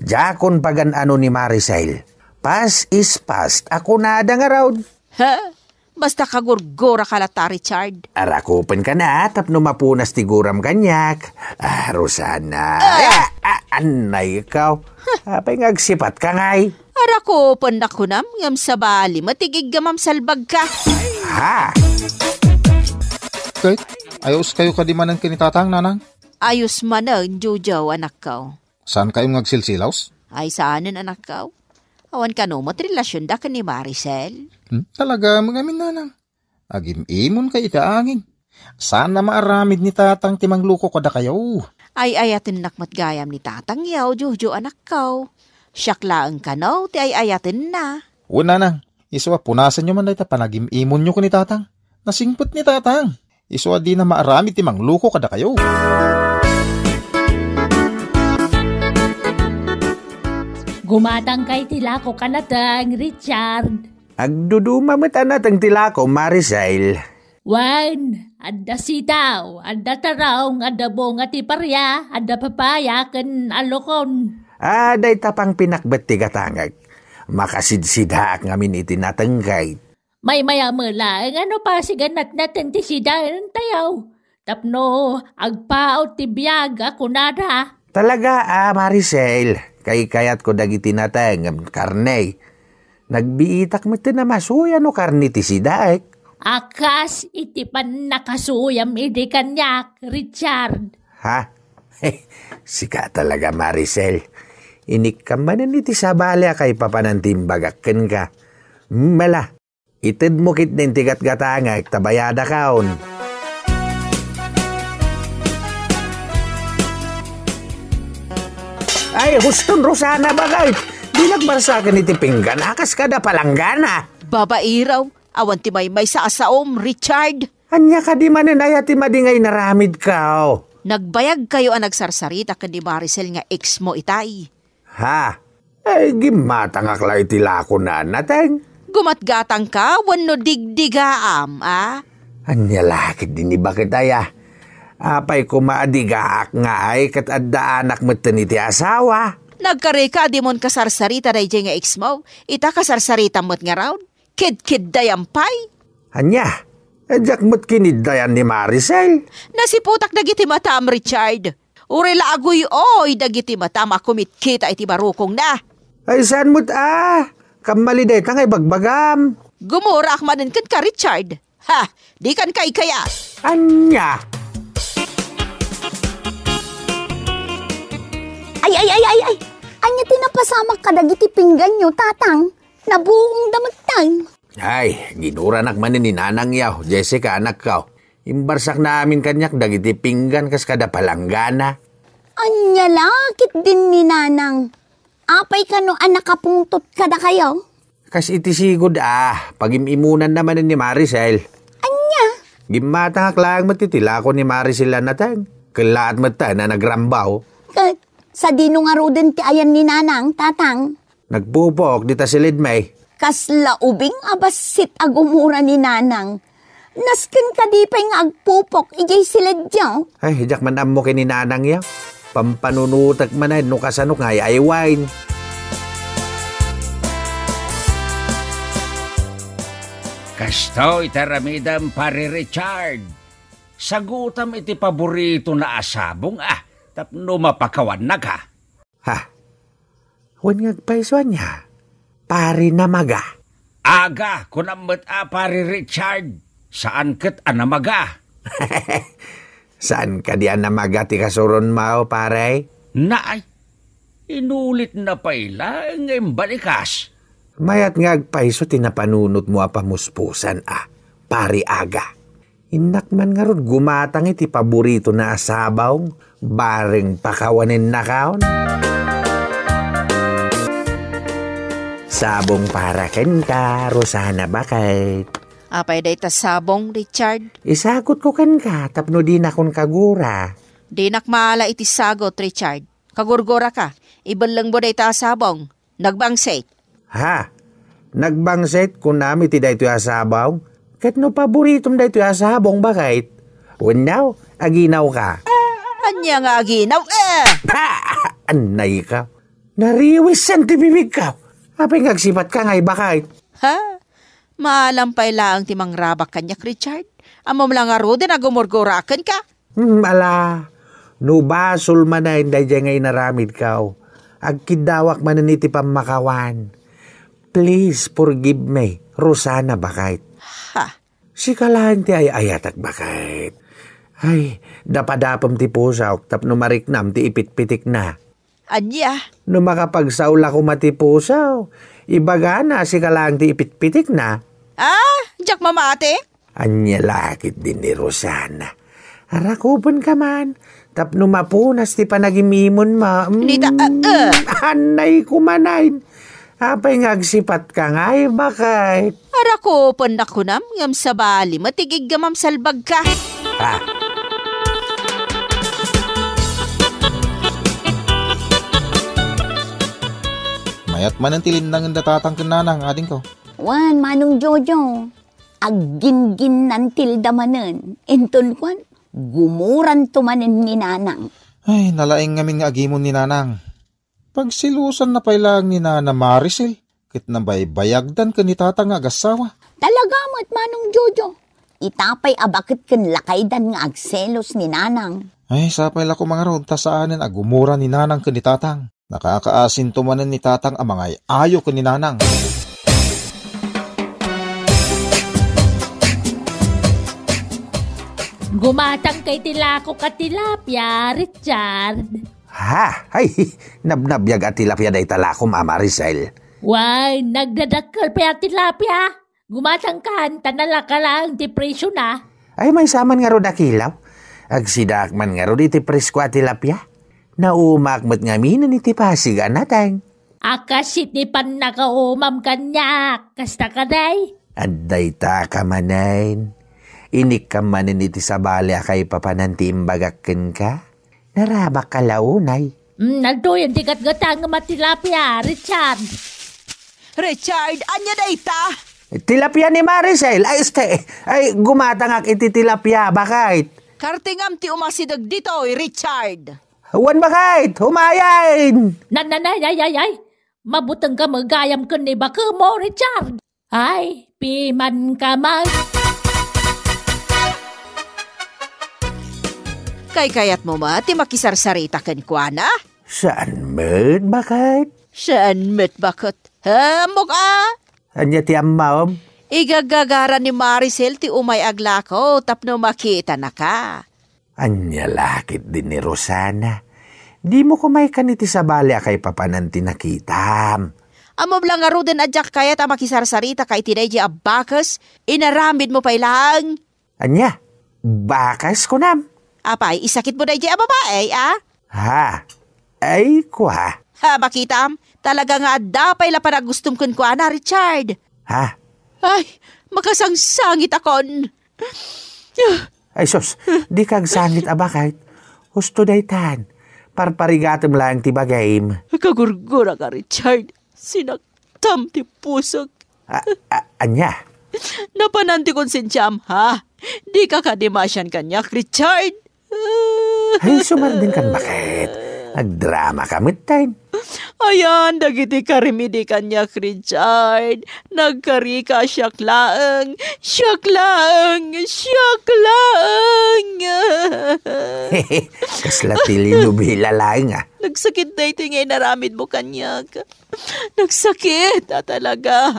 Diakon pagan-ano ni Maricel. Past is past, a kunada ngarud. Ha? Basta kagurguraka latta, Richard. Arakupenka na tapno mapunas ti guram kaniak. Ah, Rosana. Ah! Ah, ah, anay ikaw. Apay nga agsipatka ngay? Arakupennak kunam, ngem sabali met ti giggamam salbagka. Ha? Kay, ayos kayo kadi manen ken ni Tatang, Nanang? Ayos manen, Jojo, anakko. Saan kayo nga agsilsilaos? Ay, saanen, anakko. Awan kano met relasionda ken ni Maricel. Hmm, talaga, mangamin, Nanang. Agim-imonka iti angin. Saan a maaramid ni Tatang ti mangluko kadakayo. Ay-ayatennak met gayam ni Tatang yaw, Jojo, anakko. Siak laeng kano ti ay-ayatenna. Wen, Nanang, isu a punasenyo man dayta panagim-imonyo ken ni Tatang. Nasingpet ni Tatang. Isu a dina maaramid ti mangluko kadakayo. Gumatangka iti lako ka, Nateng, Richard. Agduduma met a nateng ti lako, Maricel. Wen, adda sitaw, adda tarong, adda bunga ti paria, adda papaya, ken alokon. Ah, dayta pangpinakbet ti gatangek. Makasidsidaak ngamin iti natengkay. Maymay-am laeng a no pasigan natnateng ti sidaentayo tapno agpaut ti biag a kunada. Talaga a, Maricel, kaykayatko dagiti natengem karne. Nagbiitak met ti namasuya no karne ti sidaek. A kas iti pannakasuyam idi kaniak, Richard. Ha? Sika talaga, Maricel. Inikkam manen iti sabali a kaipapanan ti imbagak kenka. Mala, itedmo ketdin ti gatgatangek ta bayadakon. Ay, huston, Rosana, bagay. Di nagbarsaken iti pinggan a kas kada palanggana. Babairaw, awan ti maymaysa a saom, Richard. Ania kadi manen aya ti madi nga inaramidko? Nagbayagkayo a nagsarsarita ken ni Maricel nga ex mo itay. Ha? Ay, gimmatangak la iti lako na, Nateng. Gumatgatangka wenno digdigaam, a? Ania la ketdin ni baket aya? Apay koma a digaak nga ay ket adda anak metten iti asawa? Nagkarika a dimon kasarsarita daydiay nga ex mo, ita kasarsaritam met ngarud? Kidkiddayam pay? Ania? Diak met kiniddayan ni Maricel. Nasiputak dagiti matam, Richard. Uray la aguy-oy dagiti matam a kumitkita iti barukongna. Ay, saan met a? Kammali dayta nga ibagbagam. Gumuraak manen kenka, Richard. Ha, dikan kaykayat. Ania? Ay, ay, ay, ay, ay. Ania ti napasamak kadagiti pingganyo, Tatang? Nabuongda metten. Ay, ginuranak manen ni Nanang yaw, Jessica, anakko. Imbarsakna amin kaniak dagiti pinggan kas kada palanggana. Ania la ketdin ni Nanang? Apay kano a nakapungtot kadakayo? Kas iti sigud a, pagim-imonanna manen ni Maricel. Ania? Gimmatangak laeng met iti lako ni Maricel a Nateng. Kellaat metten a nagrambaw. Ket sadino ngaruden ti ayan ni Nanang, Tatang? Nagpupok dita siledmi. Kasla ubing a bassit a gumura ni Nanang. Nasken kadi pay nga agpupok idiay siledyo? Ay, diak man ammo ken ni Nanang ya. Pampanunotek manen no kasano nga ay-aywaen. Kastoy ti aramidem, Pare Richard. Sagutam iti paboritona a sabong, a, tapno mapakawannaka. Ha? Wen nga agpayso ania? Pare Namaga. Aga, kunam met a, Pare Richard. Saan ket a namaga. Saan kadi a namaga ti kasuronmo, pare? Naay, inulitna pay laeng nga imbalikas. Mayat nga agpayso ti napanunotmo a pamuspusan a, Pare Aga. Innak man ngarud gumatang iti paboritona a sabong, bareng pakawanennakaon. Sabong para kenka, Rosana, baket. Apay dayta sabong, Richard? Isagutko kenka tapno dinakon kagura. Dinak maala iti sagot, Richard. Kagurguraka, ibellengmo dayta a sabong. Nagbangsit. Ha? Nagbangsit kunam iti daytoy a sabong? Ket no paboritom daytoy a sabong, baket? Wenno, aginawka. Ania nga aginaw? Eh! Ha! Annayka. Nariwisen ti bibigko. Apay nga agsipatka ngay, baket? Ha? Maalam pay laeng ti mangrabak kaniak, Richard. Ammom la ngaruden a gumurgura kenka. Hmm, ala, no basol manen daydiay nga inaramidko, agkiddawak manen iti pammakawan. Please forgive me, Rosana, baket. Ha? Sika laeng ti ay-ayatek, baket. Ay, dapadapem ti pusok tapno mariknam ti ipitpitikna. Ania? No makapagsao la koma ti puso, ibagana a sika laeng ti ipitpitikna. Ah, diak mamati? Ania la ketdi ni Rosana? Arakupenka man, tapno mapunas ti panagim-imonmo. Mm. Nita, ah, ah. Annay kumanay. Apay nga agsipatka ngay, baket? Arakupennak kunam, ngem sabali met ti giggamam salbagka. Ah. Mayat manen ti linnangen da tatang ken nanang, adingko. Wen, Manong Jojo, agginginnantilda manen. Inton kuan, gumuranto manen ni nanang. Ay, nalaing ngamin nga agimon ni nanang. Pagselosanna pay laeng ni Nana Maricel ket nabaybayagdan ken ni Tatang nga agassawa. Talaga met, Manong Jojo. Ita pay a baket ken lakaydan nga agselos ni Nanang. Ay, sapay la koma ngarud ta saanen a gumura ni Nanang ken ni Tatang. Nakakaasinto manen ni Tatang a mangay-ayo ken ni Nanang. Gumatang kay ti lakok a tilapia, Richard. Ha? Ay, nabnabiag a tilapia dayta lakom, a Maricel. Way, nagdadakkel pay a tilapia. Gumatangkan, ta nalaka laeng ti presiona. Ay, maysa man ngarud a kilaw. Agsidaak man ngarud iti presko a tilapia. Naumaak met ngamin iti Pasig a nateng. A kas iti pannakaumam kaniak, kasta kadi? Adda ita ka manen. Inikkam manen iti sabali a kaipapanan ti imbagak kenka. Narabakka la unay. Mm, adtoyen ti gatgatangem a tilapia, Richard. Richard, ania dayta? Tilapia ni Maricel. Ay, este. Ay, gumatangak iti tilapia, baket. Kartingam ti umasideg ditoy, Richard. Wen, baket, umayen. Nan, nan, ay, ay, ay, ay. Mabutengka met gayam ken ni bakemo, Richard. Ay, pimanka man. Kaykayatmo met ti makisarsarita kenkuana? Saan met, baket? Saan met, baket? Ammok a? Ania ti ammom? Igagagara ni Maricel ti umay aglako tapno makitanaka. Ania la ketdi ni Rosana? Dimo kumaykan iti sabali a kaipapanan ti nakitam. Ammom la ngaruden a diak kayat a makisarsaritaka iti daydiay a bakes, inaramidmo pay laeng. Ania? Bakes, kunam? Apay, isakitmo daydiay a babai, a? Ha? Ay, kua. Ha, makitam? Talaga nga adda pay la panagustom kenkuana, Richard. Ha? Ay, makasangsangitakon. Ay, sus, dika agsangit a baket. Husto daytan. Parparigatem laeng ti bagim. Kagurguraka, Richard. Sinaktam ti pusok. A-, a-, ania? Napanan ti konsensiam, ha? Dika kadi masian kaniak, Richard? Ay, sumardengkan, baket. Agdramaka metten. Ayan, dagiti karim idi kaniak, Richard. Nagkarika a siak laeng, siak laeng, siak laeng. Kasla telenovela laeng, a. Nagsakit daytoy nga inaramidmo kaniak. Nagsakit a talaga.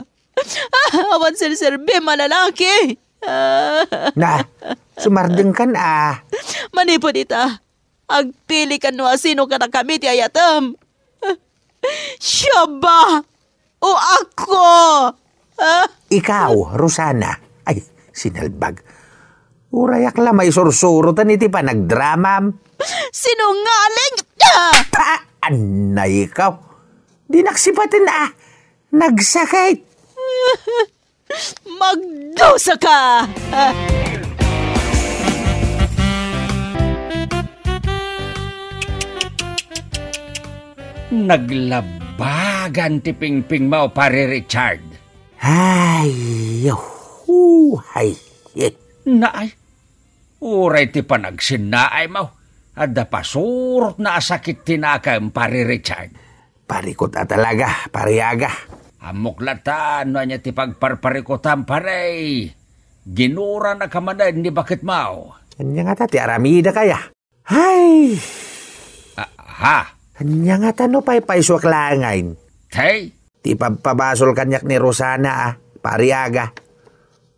Ah, awan serserbim a lalaki. Ah. Na, sumardengkan, a. Manipud ita, agpili kano a sino kadakami ti ayatem. Siaba! O ako! Ah? Ikaw, Rosana. Ay, sinalbag. Urayak la maisursurotan iti panagdramam. Sinungaling! Ah! Pa! Anay ikaw. Dinak sipaten a. Nagsakit. Magdusaka! Naglabagan ti pingpingmo, Pare Richard. Ay, hu, ay, eh. Naay, uray ti panagsinnaaymo, adda pasurotna a sakit ti nakem, Pare Richard. Parikut a talaga, Pare Aga. Ammok latta no ania ti pagparparikutam, pare. Ginuranaka manen ni baketmo. Ania ngata ti aramidek aya? Hay! Ah, ha? Ania ngata no paypaysuak laengen? Tay? Ti pabpabasol kaniak ni Rosana, a, Pare Aga.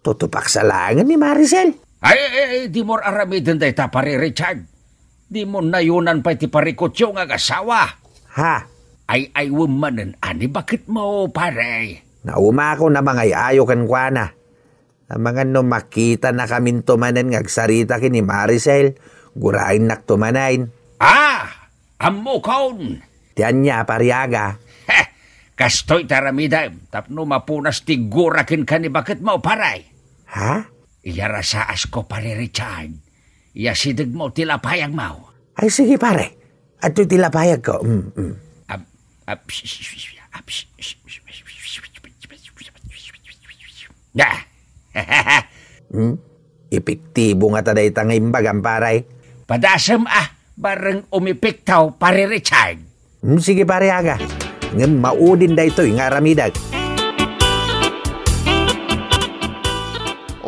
Tutupak sa laengen ni Maricel. Ay, ay, ay, dimo aramiden dayta, Pare Richard. Dimo nayonan pay ti parikutyo nga agasawa. Ha? Ay-aywem manen a ni baketmo, pare. Naumakon a mangay-ayo kenkuana. Amangan no makitanakaminto manen nga agsarita ken ni Maricel, gurainnakto manen. Ah! Ammokon! Ti ania, Pare Aga? Heh! Kastoy ti aramidem tapno mapunas ti gura kenka ni baketmo, pare. Ha? Iyarasaasko, Pare Richard. Iyasidegmo ti lapayagmo. Ay, sige, pare. Adtoy ti lapayagko. Mm, mm. Ab-, ab-, ab-, Hmm? Epektibo ngata dayta nga imbagam, pare. Padasem a, bareng umepekto, Pare Richard. Hmm, sige, Pare Aga. Ngem maudin daytoy nga aramidek.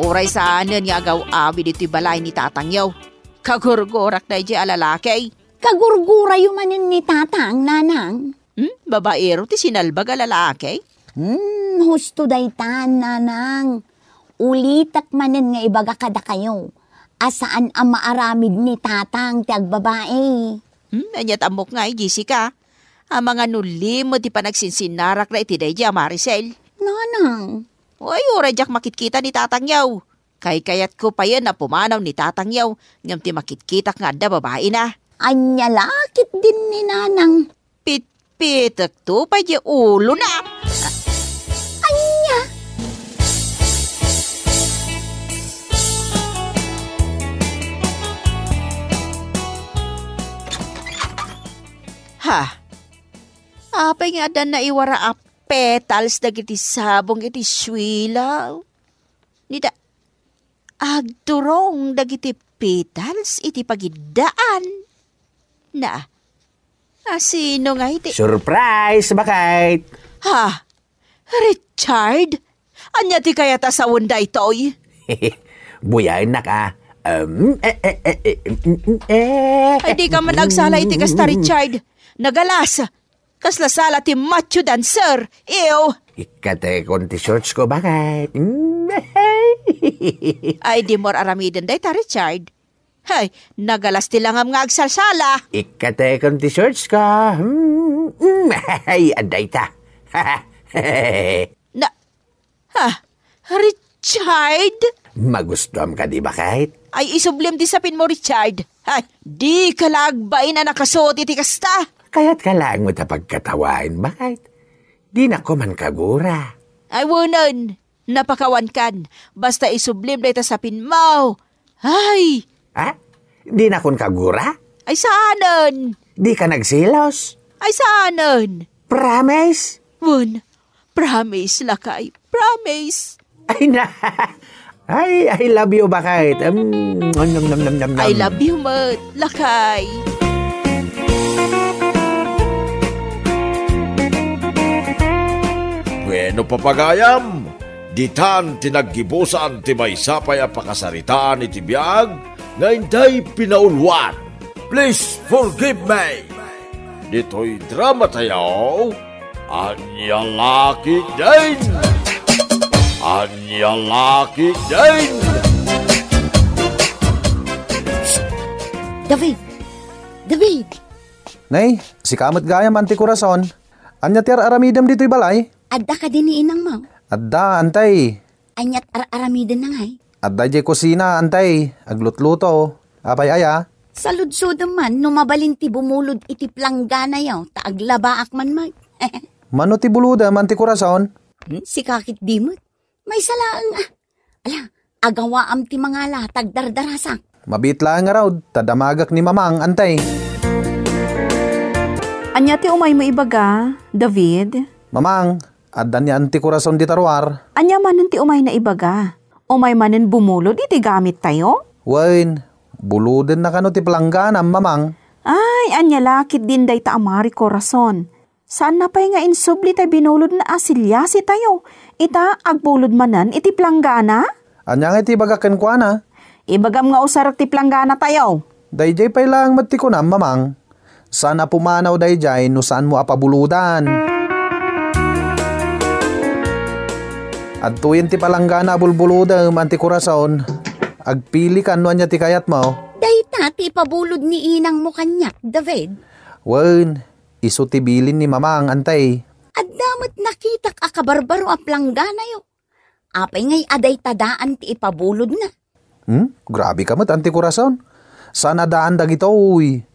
Uray saanen nga agaw-awid iti balay ni tatangyo. Kagurgurak daydiay a lalaki. Kagurgurayo manen ni tatang, nanang. Hmm, babaero ti sinalbag a lalaki? Hmm, husto daytan, nanang. Ulitek manen nga ibaga kadakayo a saan a maaramid ni tatang ti agbabai. Hmm, ania ti ammok ngay, Jessica? Amangan no lima ti panagsinsinnarakda iti daydiay a Maricel. Nanang. Ay, uray diak makitkita ni tatangyo. Kaykayatko payen a pumanaw ni tatangyo, ngem ti makitkitak nga adda babaina. Ania la ketdin ni nanang? Pitpitekto pay diay ulona. Ania? Ha? Apay nga adda naiwara a petals dagiti sabong iti suela? Nida, agturong dagiti petals iti pagiddaan. Na, asino ngay ti Surprise, baket! Ha? Richard? Ania ti kayat a sawen daytoy? Buyaennak a. Um, eh, eh, eh, eh, mm, mm, eh. Ay, dika man agsala iti kasta, Richard. Nagalas. Kasla sala ti macho dancer. Ew. Ikkatekon ti shorts ko, baket. Mm. Ay, dimo aramiden dayta, Richard. Hay, nagalas ti langam nga agsalsala. Ikkatekon ti shorts ko. Mm, mm, hay, adda ita. Na, ha, Richard? Magustuam kadi, baket? Ay, isublim ti sapinmo, Richard. Ay, dika la agbain a nakasuot iti kasta. Kayatka laeng met a pagkatawaen, baket? Dinakon man kagura. Ay, wenen. Napakawankan, basta isublim dayta sapinmo. Ay! Ha? Dinakon kagura? Ay, saanen? Dika nagselos? Ay, saanen? Promise? Wen, promise, lakay. Promise. Ay, na. Ay, I love you, baket. Um, nom, nom, nom, nom, nom. I love you met, lakay. Bueno, papagayam, ditan ti naggibusan ti maysa pay a pakasaritaan iti biag nga intay pinauluan. Please forgive me. Ditoy drama tayo, Ania la ketdin? Ania la ketdin? David! David! Nay, sika met gayam, Anti Corazon. Ania ti ar-aramidem ditoy balay? Adda kadi ni inangmo? Adda, Antay. Aniat ar-aramidenna ngay? Adda idiay kusina, Antay. Aglutluto. Apay aya? Saludsodem man no mabalin ti bumulod iti plangganayo ta aglabaak man met. Mano ti bulodem, Anti Corazon? Hmm, sika ketdi met. Maysa laeng a. Ala, agawaam ti mangala ta agdardarasak. Mabiit laeng ngarud, ta damagak ni Mamang, Antay. Ania ti umaymo ibaga, David? Mamang, adda ni Anti Corazon dita ruar. Ania manen ti umayna ibaga? Umay manen bumulod iti gamittayo? Wen, bulodenna kano ti planggana, Mamang. Ay, ania la ketdin dayta a Mari Corazon? Saanna pay nga insubli tay binulodna a siliasitayo, ita agbulod manen iti planggana? Ania nga iti ibagak kenkuana? Ibagam nga usarek ti planggana tayo. Daydiay pay laeng met ti kunam, Mamang. Saan a pumanaw daydiay no saanmo a pabulodan. Adtoyen ti palanggana a bulbulodem, Anti Corazon. Agpilikan no ania ti kayatmo. Dayta ti ipabulod ni inangmo kaniak, David. Wen, isu ti bilin ni Mamang, Antay. Adda met nakitak a kabarbaro a plangganayo. Apay ngay a dayta daan ti ipabulodna? Hmm? Grabe ka met, Anti Corazon. Saan a daan dagitoy.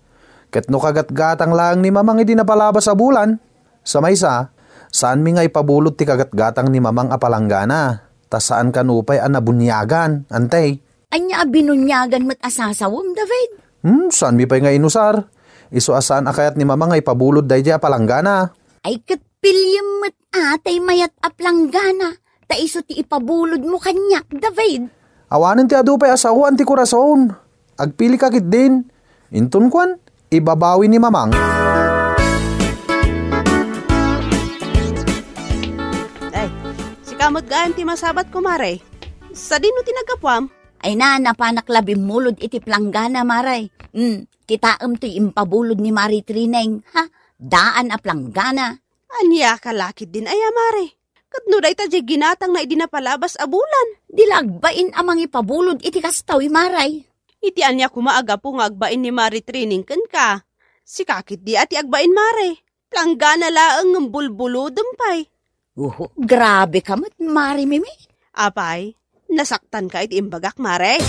Ket no kagatgatang laeng ni Mamang idi napalabas a bulan. Sa maysa, saanmi nga ipabulod ti kagatgatang ni Mamang a palanggana. Ta saan kano pay a nabuniagan, Antay. Ania a binuniagan met a sasawem, David? Hmm, saanmi pay nga inusar. Isu a saan a kayat ni Mamang nga ipabulod daydiay a palanggana. Ay, ket piliem met a tay mayat a planggana, ta isu ti ipabulodmo kaniak, David. Awanen ti adu pay a sao, Anti Corazon. Agpili ka ketdin. Inton kuan, ibabawi ni Mamang. Ay, sika met gayam ti masabat, kumare. Sadino ti naggapuam? Ay na, napanak la bimmulod iti planggana, Mare. Hmm, kitaem toy impabulod ni Mari Trineng, ha? Daan a planggana. Ania ka la ketdin aya, Mare? Ket no dayta diay ginatangna idi napalabas a bulan? Di la agbain a mangipabulod iti kastoy, Mare. Iti ania koma a gapu nga agbain ni Mari Trineng kenka? Sika ketdi a ti agbain, Mare. Planggana laeng ngem bulbulodem pay. Uhu, grabe ka met, Mari Mimi. Apay, nasaktan ka iti imbagak, Mare?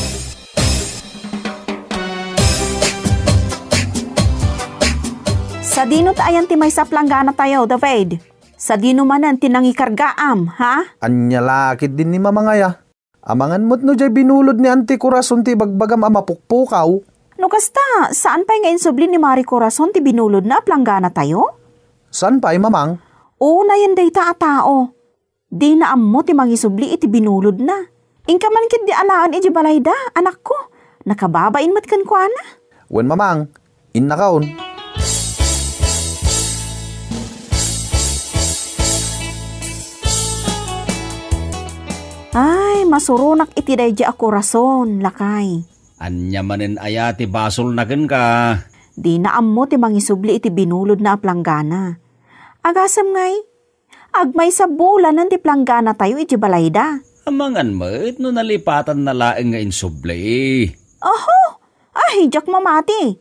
Sadino ta ayan ti maysa a planggana tayo, David? Sadino manen ti nangikargaam, ha? Ania la ketdin ni Mamang aya? Amangan met no diay binulod ni Anti Corazon ti ibagbagam a mapukpukaw. No kasta, saan pay nga insubli ni Mari Corazon ti binulodna a planggana tayo? Saan pay, Mamang? Unayen dayta a tao. Dina ammo ti mangisubli iti binulodna. Inka man ketdi alaen idiay balayda, anakko. Nakababain met kenkuana. Wen, Mamang, innakon. Ay, masuronak iti daydiay a Corazon, lakay. Ania manen aya ti basolna kenka? Dina ammo ti mangisubli iti binulodna a planggana. Agasem ngay, agmaysa bulanen ti planggana tayo iti balayda. Amangan met no nalipatanna laeng nga insubli. Oho! Ay, diak mamati.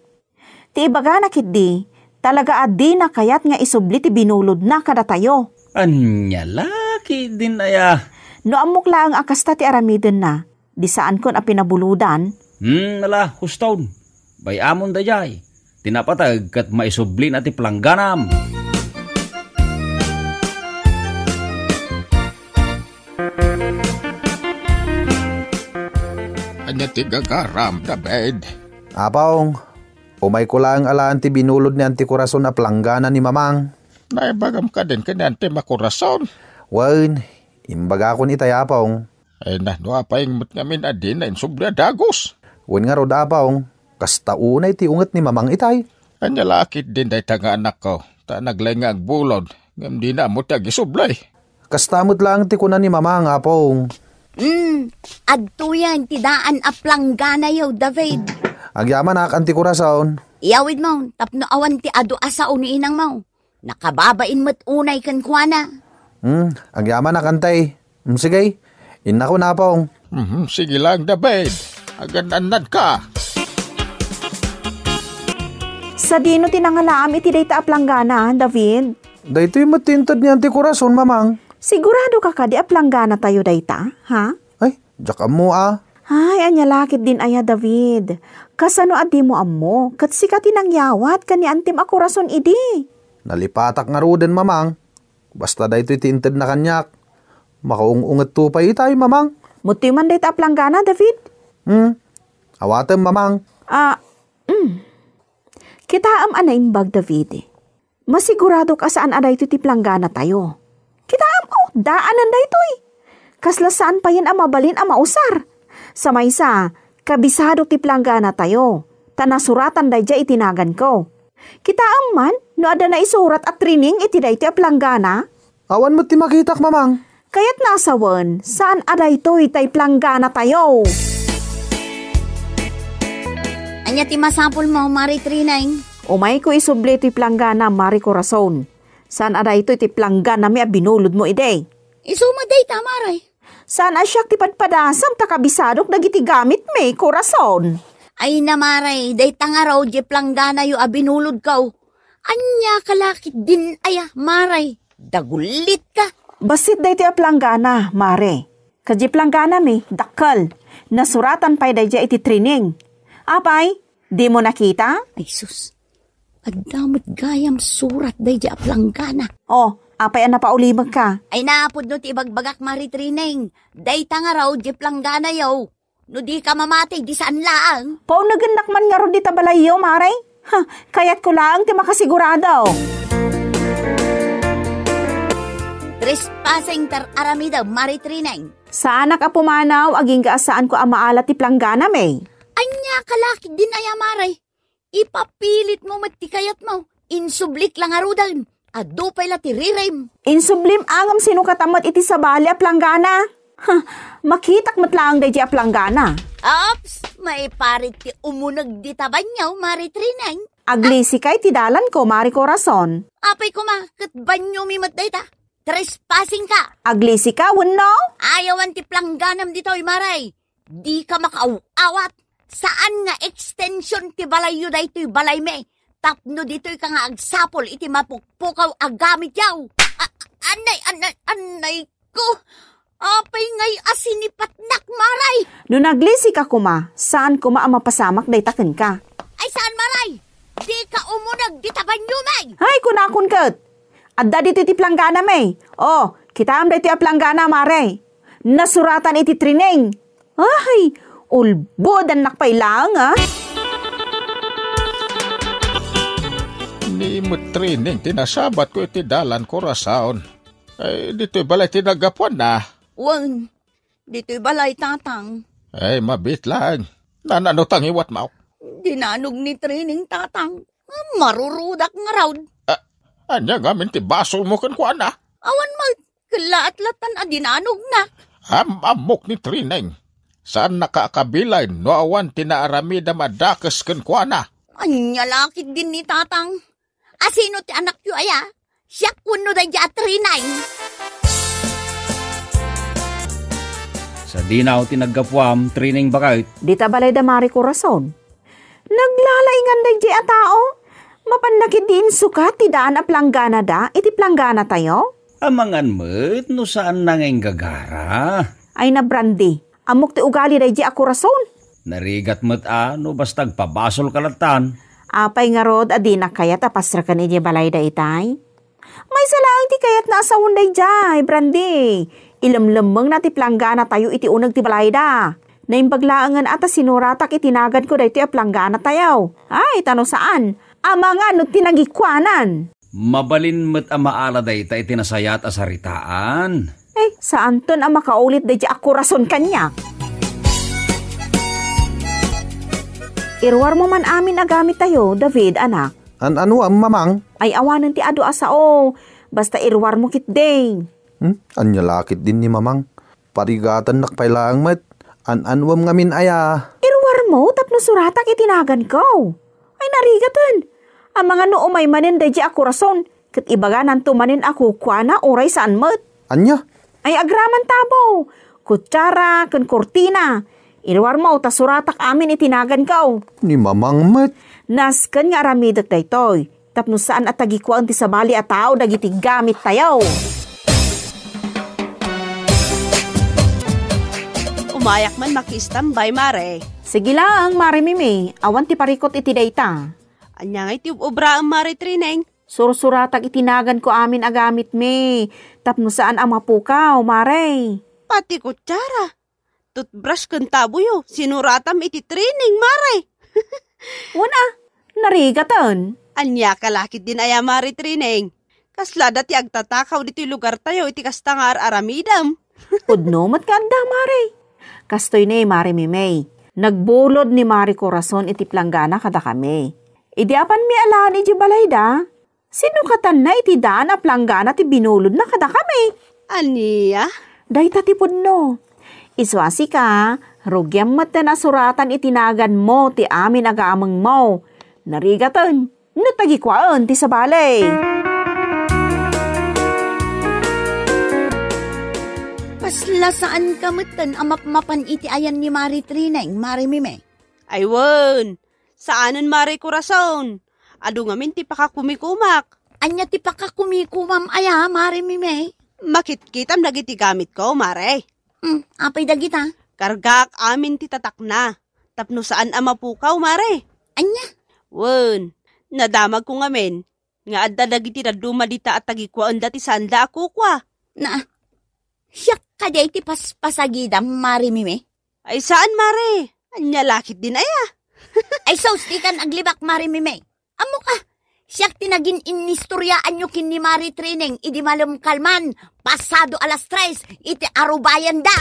Ti ibagana ketdi, talaga a dina kayat nga isubli ti binulodna kadatayo. Ania la ketdin aya? No ammok laeng a kasta ti aramidenna, di saankon a pinabulodan. Hmm, ala, huston. Bay-amon daydiay. Ti napateg ket maisublina ti plangganam. Ania ti gagaram, David? Apong, umayko laeng alaen ti binulod ni Anti Corazon a planggana ni Mamang. Naibagam kadin ken ni Anti Macorazon? Wen, imbagakon itay, Apong. Ay na, no apay met ngamin a dina insubli a dagus? Wen ngarud, Apong, kasta unay ti unget ni Mamang itay. Ania la ketdin dayta nga anakko, ta naglaing nga agbulod, ngem dina ammo ti agisubli. Kasta met laeng ti kuna ni Mamang, Apong. Hmm, adtoyen ti daan a plangganayo, David. Agyamanak, Anti Corazon. Iyawidmo tapno awan ti adu a sao ni inangmo. Nakababain met unay kenkuana. Hmm, agyamanak, Antay. Hmm, sige. Innakon, Apong. Mhm, sige lang, David. Agan-annad ka. Sadino ti nangalaam iti dayta a planggana, David? Daytoy met ti inted ni Auntie Corazon, Mamang. Sigurado ka kadi a planggana tayo dayta, ha? Ay, diak ammo a. Ay, ania la ketdin aya, David? Kasano a dimo ammo? Ket sika ti nangyawat ken ni Antim a Corazon idi. Nalipatak ngaruden, Mamang. Basta daytoy ti intedna kaniak. Makaung-ungetto pay itay, Mamang. Muttoy man dayta a planggana, David? Hmm. Awatem, Mamang. Ah, mm. Kitaem a naimbag, David. Masiguradok a saan a daytoy ti planggana tayo. Kitaem, oh, daanen daytoy. Kasla saan payen a mabalin a mausar. Sa maysa, kabisado ti planggana tayo, ta nasuratan daydiay iti naganko. Kitaem man no adda naisurat a training iti daytoy a planggana? Awan met ti makitak, Mamang. Kayatna a sawen, saan a daytoy tay planggana tayo. Ania ti masapulmo, Mari Trineng? Umayko isubli toy planggana, Mari Corazon. Saan a daytoy ti plangganami a binulodmo idi? Isu met dayta, Mari. Saan a siak ti padpadasam ta kabisadok dagiti gamitmi, Corazon. Ay na, Mari, dayta ngarud diay plangganayo a binulodko. Ania ka la ketdin aya, Mari? Dagulitka. Bassit daytoy a planggana, Mari. Ket diay plangganami, dakkel. Nasuratan pay daydiay iti training. Apay, dimo nakita? Ay sus, adda met gayam surat daydiay a planggana. Oh, apay a napaulimekka? Ay napudno ti ibagbagak, Mari Trineng. Dayta ngarud diay plangganayo. No dika mamati, di saan laeng. Paunegennak man ngarud dita balayyo, Mari. Ha, kayatko laeng ti makasigurado. Trespassing ti ar-aramidem, Mari Trineng. Saanak a pumanaw agingga a saanko a maala ti plangganami. Ania ka la ketdin aya, Mari? Ipapilitmo met ti kayatmo. Insublik la ngaruden. Adu pay la ti ririm. Insublim ngem sinukatan met iti sabali a planggana. Ha, makitak met laeng daydiay a planggana. Ops, maiparit ti umuneg dita banio, Mari Trineng. Aglisika iti dalanko, Mari Corazon. Apay koma, ket baniomi met dayta. Trespassing ka. Aglisika, wenno? Ay, awan ti plangganam ditoy, Mari. Dika makaaw-awat. Saan nga extension ti balayyo daytoy balaymi. Tapno ditoyka nga agsapul iti mapukpukaw a gamityo. A-, anay, anay, anay ko. Apay ngay a sinipatnak, Mari? No naglisika koma, saan koma a mapasamak dayta kenka. Ay, saan, Mari? Dika umuneg dita baniomi. Ay, kunakon ket. Adda ditoy ti plangganami. Oh, kitaem daytoy a planggana, Mari. Nasuratan iti training. Ay, ulbodannak pay laeng, a. Ni met training ti nasabatko iti dalan, Corazon. Ay, ditoy balay ti naggapuanna. Wen, ditoy balay, Tatang. Ay, mabiit laeng. Naan-ano ti nangiwatmo? Dinanog ni Trineng, Tatang. Marurudak ngarud. Ah, ania ngamin ti basolmo kenkuana? Awan met, ket laat-latan a dinanognak. Am-ammok ni Trineng. Saannaka a kabilay no awan ti naaramidam a dakes kenkuana. Ania la ketdin ni Tatang? Asino ti anakyo aya? Siak wenno daydiay a Trineng? Sadino ti naggapuam, Trineng baket? Dita balay da Mari Corazon. Naglalaingan daydiay a tao. Mapanna ketdi insukat ti daan a plangganada iti plangganatayo? Amangan met no saanna nga inggagara. Ay na, Brandy, ammok ti ugali daydiay a Corazon. Narigat met a no basta agpabasolka lattan. Apay ngarud a dinak kayat a pasreken idiay balayda itay? Maysa laeng ti kayatna a sawen daydiay, Brandy. Ilemlemmengna ti plangganatayo iti uneg ti balayda. Naimbag laengen a ta sinuratak iti naganko daytoy a plangganatayo. Ay, ta no saan, amangan no ti nagikuanan. Mabalin met a maala dayta iti nasayaat a saritaan. Eh, saanton a makaulit daydiay a Corazon kaniak. Iruarmo man amin a gamittayo, David, anak. An-anuam, Mamang? Ay, awanen ti adu a sao. Basta iruarmo ketdi. Hmm? Ania la ketdin ni Mamang? Parigatannak pay laeng met. An-anuam ngamin aya? Iruarmo tapno suratak iti naganko. Ay, narigaten. Amangan no umay manen daydiay a Corazon, ket ibagananto manen a kukuana uray saan met. Ania? Ay, agraman tabo, kutsara, ken kurtina. Iruarmo ta suratak amin iti naganko. Ni Mamang met. Nasken nga aramidek daytoy, tapno saan a tagikuaen ti sabali a tao dagiti gamittayo. Umayak man makiistambay, Mare. Sige laeng, Mare Mimi. Awan ti parikut iti dayta. Ania ngay ti ub-obraem, Mare Trineng? Sursuratak iti naganko amin a gamitmi, tapno saan a mapukaw, Mare. Pati kutsara, toothbrush ken taboyo, sinuratam iti Trineng, Mare. Wen a, narigaten. Ania ka lakit din aya, Mare Trineng? Kasla da ti agtatakaw ditoy lugartayo iti kasta nga ar-aramidem. Pudno met nga adda, Mare. Kastoy ne, Mare Mimey. Nagbulod ni Mare Corazon iti planggana kadakami. Idi apanmi alaen iti balayda, sinukatanna iti daan a planggana ti binulodna kadakami. Ania? Dayta ti pudno. Isu a sika, rugiam metten a suratan iti naganmo ti amin a gamengmo. Narigaten, no tagikuaen ti sabali. Kasla saan ka metten a mapmapan iti ayan ni Mare Trineng, Mare Mime? Ay wen, saanen, Mare Corazon. Adu ngamin ti pakakumikumak. Ania ti pakakumikumam aya, Mare Mime? Makitkitam dagiti gamitko, Mare. Hmm, apay dagita? Kargaak amin ti tatakna, tapno saan a mapukaw, Mare. Ania? Wen, nadamagko ngamin nga adda dagiti dadduma dita a tagikuaenda ti saanda a kukua. Na, siak kadi ti paspasagidam, Mare Mime? Ay saan, Mare. Ania lakit din aya? Ay sus, dikan aglibak, Mare Mime. Ammok a, siak ti nagin-innistoriaanyo ken ni Mare Trineng idi malem kalman, pasado alas tres, iti arubayanda.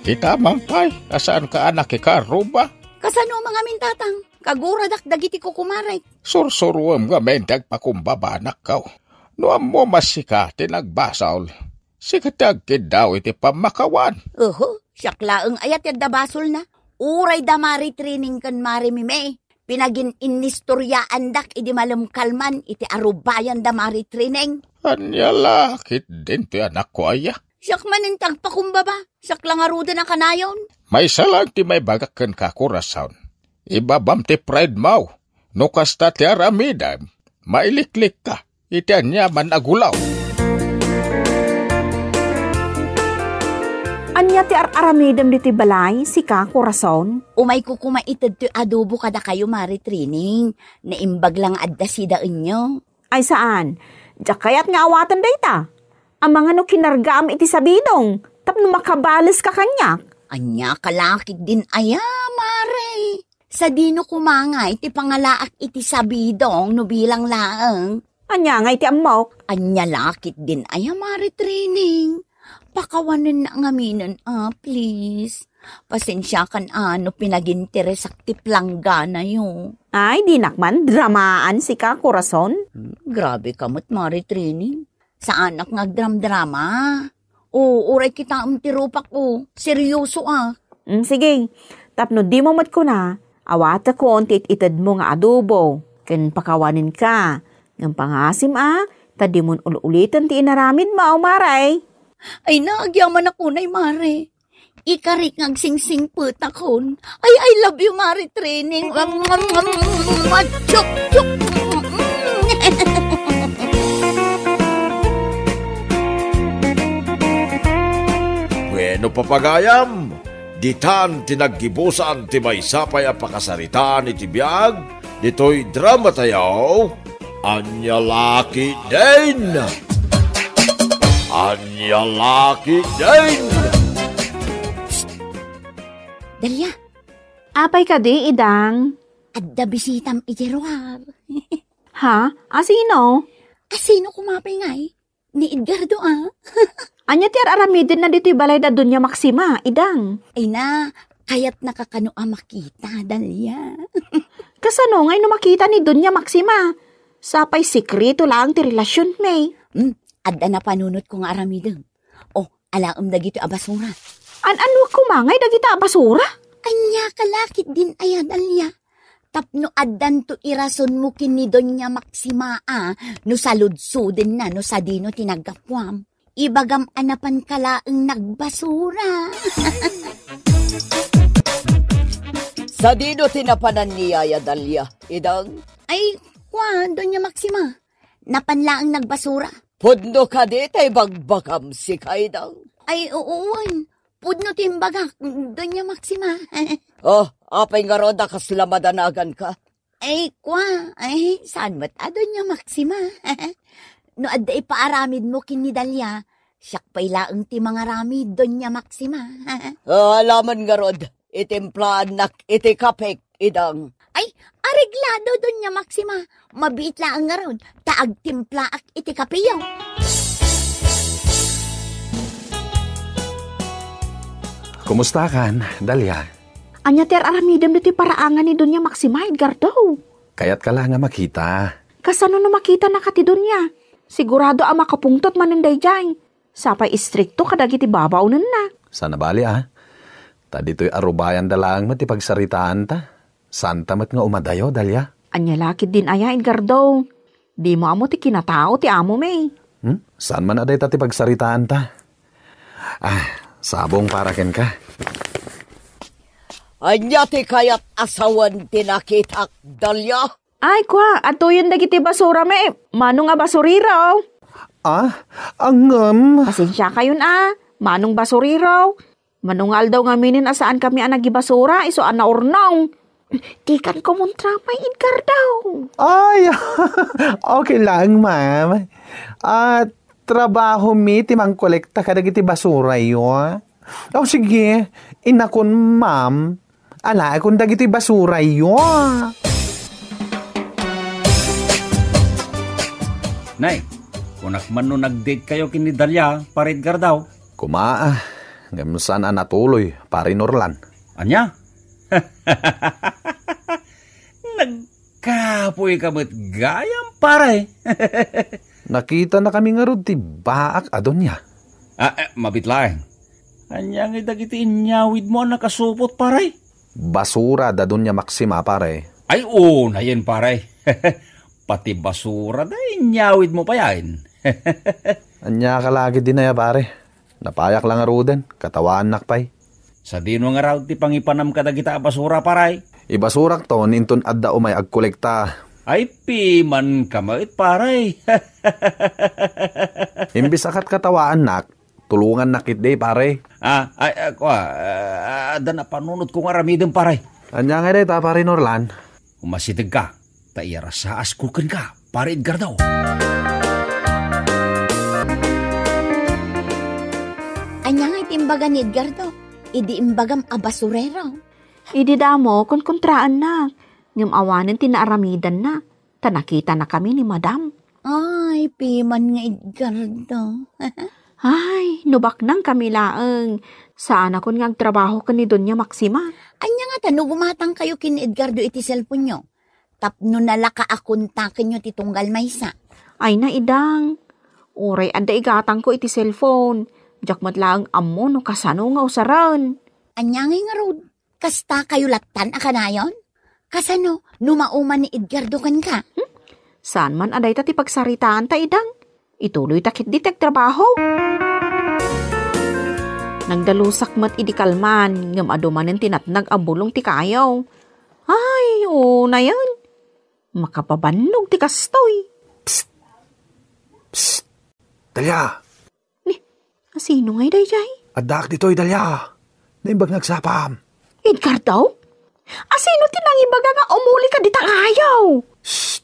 Kita man pay, a saanka a nakikaruba? Kasano man ngamin, Tatang? Kaguradak dagiti kukumarek. Sursuruem ngamin ti agpakumbabanakko. No ammom a sika ti nagbasol, sika ti agkiddaw iti pammakawan. Oho, siak laeng aya ti adda basolna. Uray da Mare Trineng ken Mare Mime, pinagin-innistoriaandak idi malem kalman iti arubayanda Mare Trineng. Ania lakit din ti anakko aya? Siak manen ti agpakumbaba, siak la ngaruden a kanayon. Maysa lang ti maibagak kenka, Corazon. Ibabam ti pride mo. No kasta ti aramidem, mailiklikka iti aniaman a gulaw. Ania ti ar-aramidem ditoy balay, sika, Corazon? Umayko koma ited toy adobo kadakayo, Mare Trineng. Naimbag la nga adda sidaenyo. Ay saan, diak kayat nga awaten dayta. Amangan no kinargaam iti sabidong, tapno makabaleska kaniak. Ania ka lakit din aya, Mare? Sadino koma ngay ti pangalaak iti sabidong no bilang laeng? Ania ngay ti ammok? Ania lakit din aya, Mare Trineng? Pakawanenna ngaminen a, please. Pasensiakan a no pinaginteresak ti plangganayo. Ay, dinak man dramaan sika, Corazon. Hmm, grabe ka met, Mare Trineng. Saanak nga agdramdrama. O, uray kitaem ti rupak, o. Seryoso a. Mm, sige. Tapno dimo met kuna, awatekon ti it-itedmo nga adobo, ken pakawanenka. Ngem pangasim a, ta dimon ul-uliten ti inaramidmo, Mare. Ay, nagyamanak unay, Mare. Ikarik nga agsingsingpetakon. Ay, I love you, Mare Trineng. Chup, chup. Bueno, papagayam, ditan ti naggibusan ti maysa pay a pakasaritaan iti biag ditoy dramatayo, Ania Lakit Din! Ania Lakit Din! Dalia. Apay kadi, Idang? Adda bisitam iti ruar. Ha? Asino? Asino koma pay ngay? Ni Edgardo, a. Ania ti ar-aramidenna ditoy balay da Doña Maxima, Idang? Ay na, kayatnaka kano a makita, Dalia. Kasano ngay no makita ni Doña Maxima? Sapay sekreto laeng ti relasionmi. Hmm, adda napanunotko nga aramidem. O, alaem dagitoy a basura. An-ano koma ngay dagita a basura? Ania ka lakit din aya, Dalia? Tapno addanto irasonmo ken ni Doña Maxima a no saludsodenna no sadino ti naggapuam. Ibagam a napanka laeng nagbasura. Sadino ti napanan ni Yaya Dalia, idang? Ay, kua, Doña Maxima. Napan laeng nagbasura. Pudno kadi tay bagbagam, sika, idang? Ay, uwan. Pudno ti imbagak, Doña Maxima. Oh, apay ngarud a kasla madanaganka? Ay, kua, ay, saan met a, Doña Maxima? No adda ipaaramidmo ken ni Dalia, siak pay laeng ti mangaramid, Doña Maxima. Ah, alaman ngarud, itimplaannak iti kapek, idang. Ay, areglado, Doña Maxima. Mabiit laeng ngarud, ta agtimplaak iti kapeyo. Kumustakan, Dalia? Ania ti ar-aramidem ditoy paraangan ni Doña Maxima, Edgardo? Kayatka la nga makita. Kasano no makitanaka ti Doña? Sigurado a makapungtot manen daydiay. Sapay istrikto kadagiti babaonenna. Saan a bali, a. Ta ditoy a rubayanda laeng met ti pagsaritaanta. Saanta met nga umadayo, Dalia. Ania la ketdin aya, Edgardo? Dimo ammo ti kinatao ti amom, eh. Hmm? Saan man a dayta ti pagsaritaanta? Ah, sabong para kenka. Ania ti kayat a sawen ti nakitak, Dalia? Ay, kua, adtoyen dagiti basura, me. Manong a basurero? Ah, angem. Pasensia kayon, a. Manong basurero. Mano nga aldaw ngaminen a saankami a nagibasura, isu a naurnong. Dikan kumontra pay, Edgardo. Ay, okay lang, ma'am. Ah, trabaho mi ti mangkolekta kadagiti basurayo. O, sige, inakon, ma'am. Alaekon dagiti basurayo. Nay, kunak man no nag-date kayo ken ni Dalia, Pare Edgardo. Kuma, ah, ngem saan a natuloy, Pare Norlan. Ania? Nagkapoy ka met gayam, pare. Nakitanakami ngarud ti baak a Doña. Ah, eh, mabiit laeng. Ania ngay dagiti inyawidmo a nakasupot, pare? Basura da Doña Maxima, pare. Ay, unayen, pare. Pati basura da inyawidmo payen. Ania ka la ketdin aya, pare? Napayak la ngaruden, katawaannak pay. Sadino ngarud ti pangipanam kadagita a basura, pare? Ibasurakto, inton adda umay agkolekta. Ay, pimanka met, pare. Imbes a kat-, katawaannak, tulongannak ketdi, pare. Ah, ay, ah, kua, ah, adda napanunotko nga aramidem, pare. Ania ngay dayta, Pare Norlan? Umasidegka, ta iyarasaasko kenka, Pare Edgardo. Ania ngay ti imbaga ni Edgardo? Idi imbagam a basurero. Idi damo, konkontraannak, ngem awanen ti naaramidanna, ta nakitanakami ni Madam. Ay, piman nga Edgardo. Ay, no baknangkami laeng, saanakon nga agtrabaho ken ni Doña Maxima. Ania ngata no gumatangkayo ken ni Edgardo iti cellphone-yo? Tapno nalaka a kontakenyo ti tunggal maysa. Ay, naidang. Uray adda igatangko iti cellphone, diak met laeng ammo no kasano nga usaren. Ania ngay ngarud? Kasta kayo lattan a kanayon? Kasano no mauman ni Edgardo kenka? Hmm? Saan man a dayta ti pagsaritaanta, idang? Ituloyta ketdi ti agtrabaho. Nagdalusak met idi kalman, ngem adu manen ti natnag a bulong ti kayo. Ay, unayen. Makapabannog ti kastoy. Psst! Psst! Dalia! Ni, asino ngay daydiay? Addaak ditoy, Dalia. Naimbag nga agsapam. Edgardo? Asino ti nangibaga nga umuli ka dita kayo? Shh!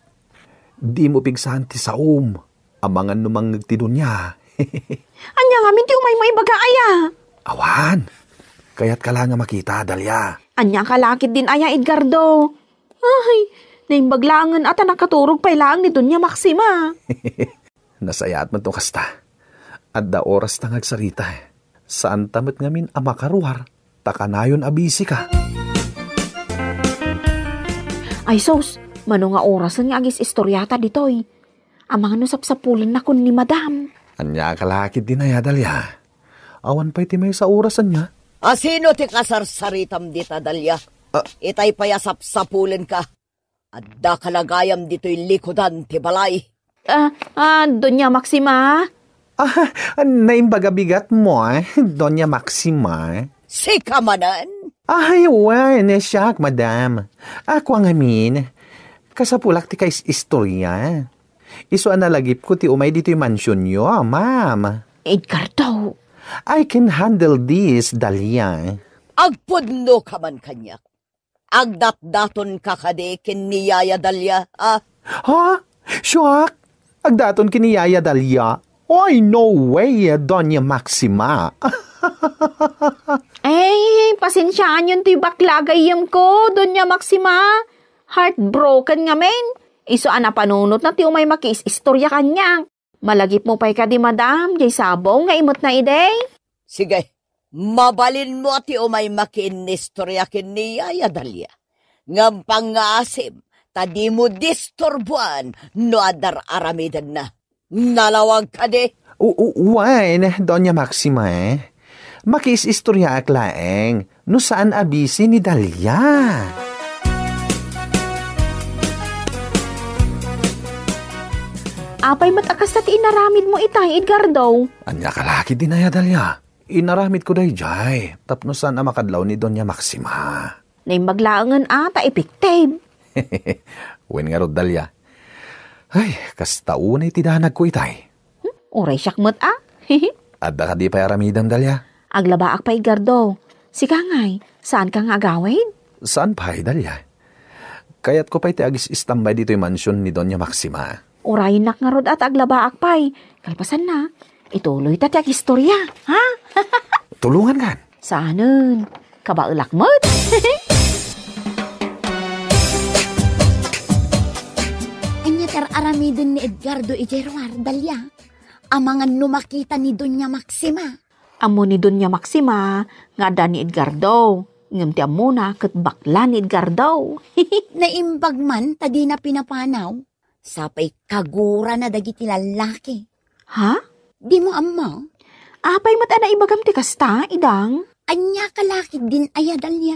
Dimo pigsaen ti saom. Amangan no mangngeg ti Doña. Ania ngamin ti umaymo ibaga aya? Awan. Kayatka la nga makita, Dalia. Ania ka la ketdin aya, Edgardo? Ay, naimbag laengen a ta nakaturog pay laeng ni Doña Maxima. Nasayaat met no kasta. Adda orasta nga agsarita. Saanta met ngamin a makaruar, ta kanayon a bisika. Ay sus, mano nga orasen nga agis-istoriata ditoy? Amangan no sapsapulennakon ni Madam. Ania ka la ketdin aya, Dalia? Awan pay ti maysa a oras ania. Asino ti kasarsaritam dita, Dalia? Ah. Itay pay a sapsapulenka. Adda ka la gayam ditoy likudan ti balay. Ah, ah, Doña Maxima? Ah, naimbag a bigatmo, eh, Doña Maxima. Sika manen? Ay, wen, siak, madam. Ako ngamin, kasapulak ti kais-istorya. Isu a nalagipko ti umay ditoy mansionyo, ma'am. Edgardo. I can handle this, Dahlia. Agpudno ka man kaniak. Agdatdaton ka kadi ken ni Yaya Dahlia, a? Ha? Siak? Agdaton ken ni Yaya Dahlia? Ay, no way, Doña Maxima. Ay, pasensiaanyon toy bakla a gayyemko, Doña Maxima. Heartbroken ngamin. Isu a napanunotna ti umay makiis-istorya kaniak. Malagipmo pay kadi, madam, jay sabong nga imetna idi? Sige, mabalinmo a ti umay makiinnistorya ken ni Yaya Dahlia. Ngem pangngaasim ta dimo disturboan no adda ar-aramidenna. Nalawag kadi? U-, u-, wen, Doña Maxima, eh. Makiis-istoryaak laeng no saan a busy ni Dahlia. Apay met a kasta ti inaramidmo itay, Edgardo? Ania ka la ketdi, Yaya Dahlia? Inaramidko daydiay tapno saan a makadlaw ni Doña Maxima. Naimbag laengen a ta effective. Wen ngarud, Dahlia. Ay, kasta unay ti danagko itay. Hmm, uray siak met a. Adda kadi pay aramidem, Dahlia? Aglabaak pay, Edgardo. Sika ngay, saanka nga agawid? Saan pay, Dahlia. Kayatko pay ti agis-istambay ditoy mansion ni Doña Maxima. Urayennak ngarud a ta aglabaak pay. Kalpasanna, ituloyta ti agistorya, ha? Tulongankan. Saanen, kabaelak met. Ania ti ar-aramiden ni Edgardo idiay ruar, Dahlia? Amangan no makita ni Doña Maxima. Ammo ni Doña Maxima nga adda ni Edgardo, ngem ti ammona ket bakla ni Edgardo. Naimbag man ta dina pinapanaw. Sapay kagurana dagiti lallaki. Ha? Dimo ammo? Apay met a naibagam ti kasta, Idang? Ania ka la ketdin, Yaya Dahlia?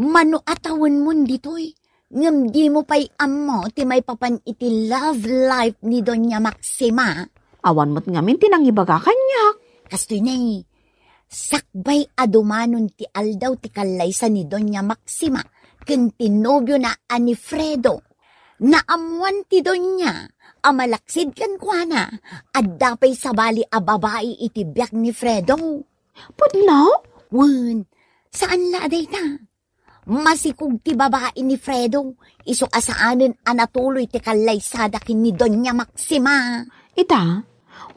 Mano a tawenmon ditoy, ngem dimo pay ammo ti maipapan iti love life ni Doña Maxima? Awan met ngamin ti nangibaga kaniak. Kastoy ne, sakbay a dumanon ti aldaw ti kallaysa ni Doña Maxima ken ti nobiona a ni Fredo. Naammoan ti Doña a malaksid kenkuana, adda pay sabali a babai iti biag ni Fredo. Pudno? Wen, saan la a dayta. Masikog ti babai ni Fredo, isu a saanen a natuloy ti kallaysada ken ni Doña Maxima. Ita,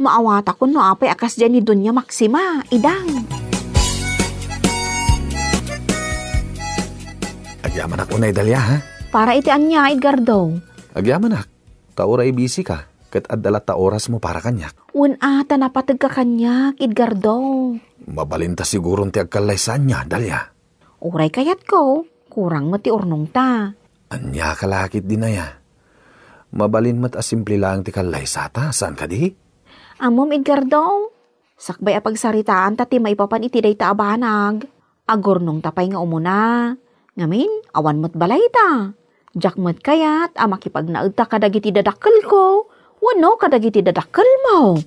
maawatakon no apay a kasdiay ni Doña Maxima, Idang. Agyamanak unay, Dahlia, ha? Para iti ania, Edgardo? Agyamanak, ta uray busy ka, ket adda latta orasmo para kaniak. Wen a, ta napategka kaniak, Edgardo. Mabalinta siguron ti agkallaysa ania, Dahlia. Uray kayatko, kurang met ti urnongta. Ania ka la ketdin, Yaya? Mabalin met a simple laeng ti kallaysata, saan kadi? Ammom, Edgardo, sakbay a pagsaritaanta ti maipapan iti dayta a banag, agurnongta pay nga umuna. Ngamin, awan met balayta. Diak met kayat a makipagnaedta kadagiti dadakkelko wenno kadagiti dadakkelmo.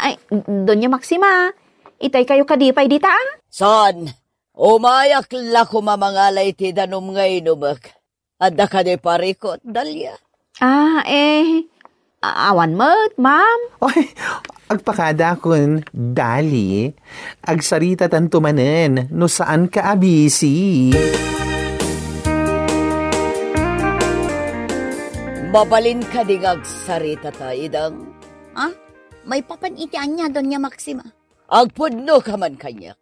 Ay, Doña Maxima, itay kayo kadi pay dita? Saan? Umayak la koma mangala iti danum nga inumek. Adda kadi parikut, Dahlia? Ah, eh, a-, awan met, ma'am. Oy, agpakadakon, Dali. Agsaritatanto manen no saanka a busy. Mabalin kadi nga agsaritata, Idang? Ha? Maipapan iti ania, Doña Maxima? Agpudno ka man kaniak.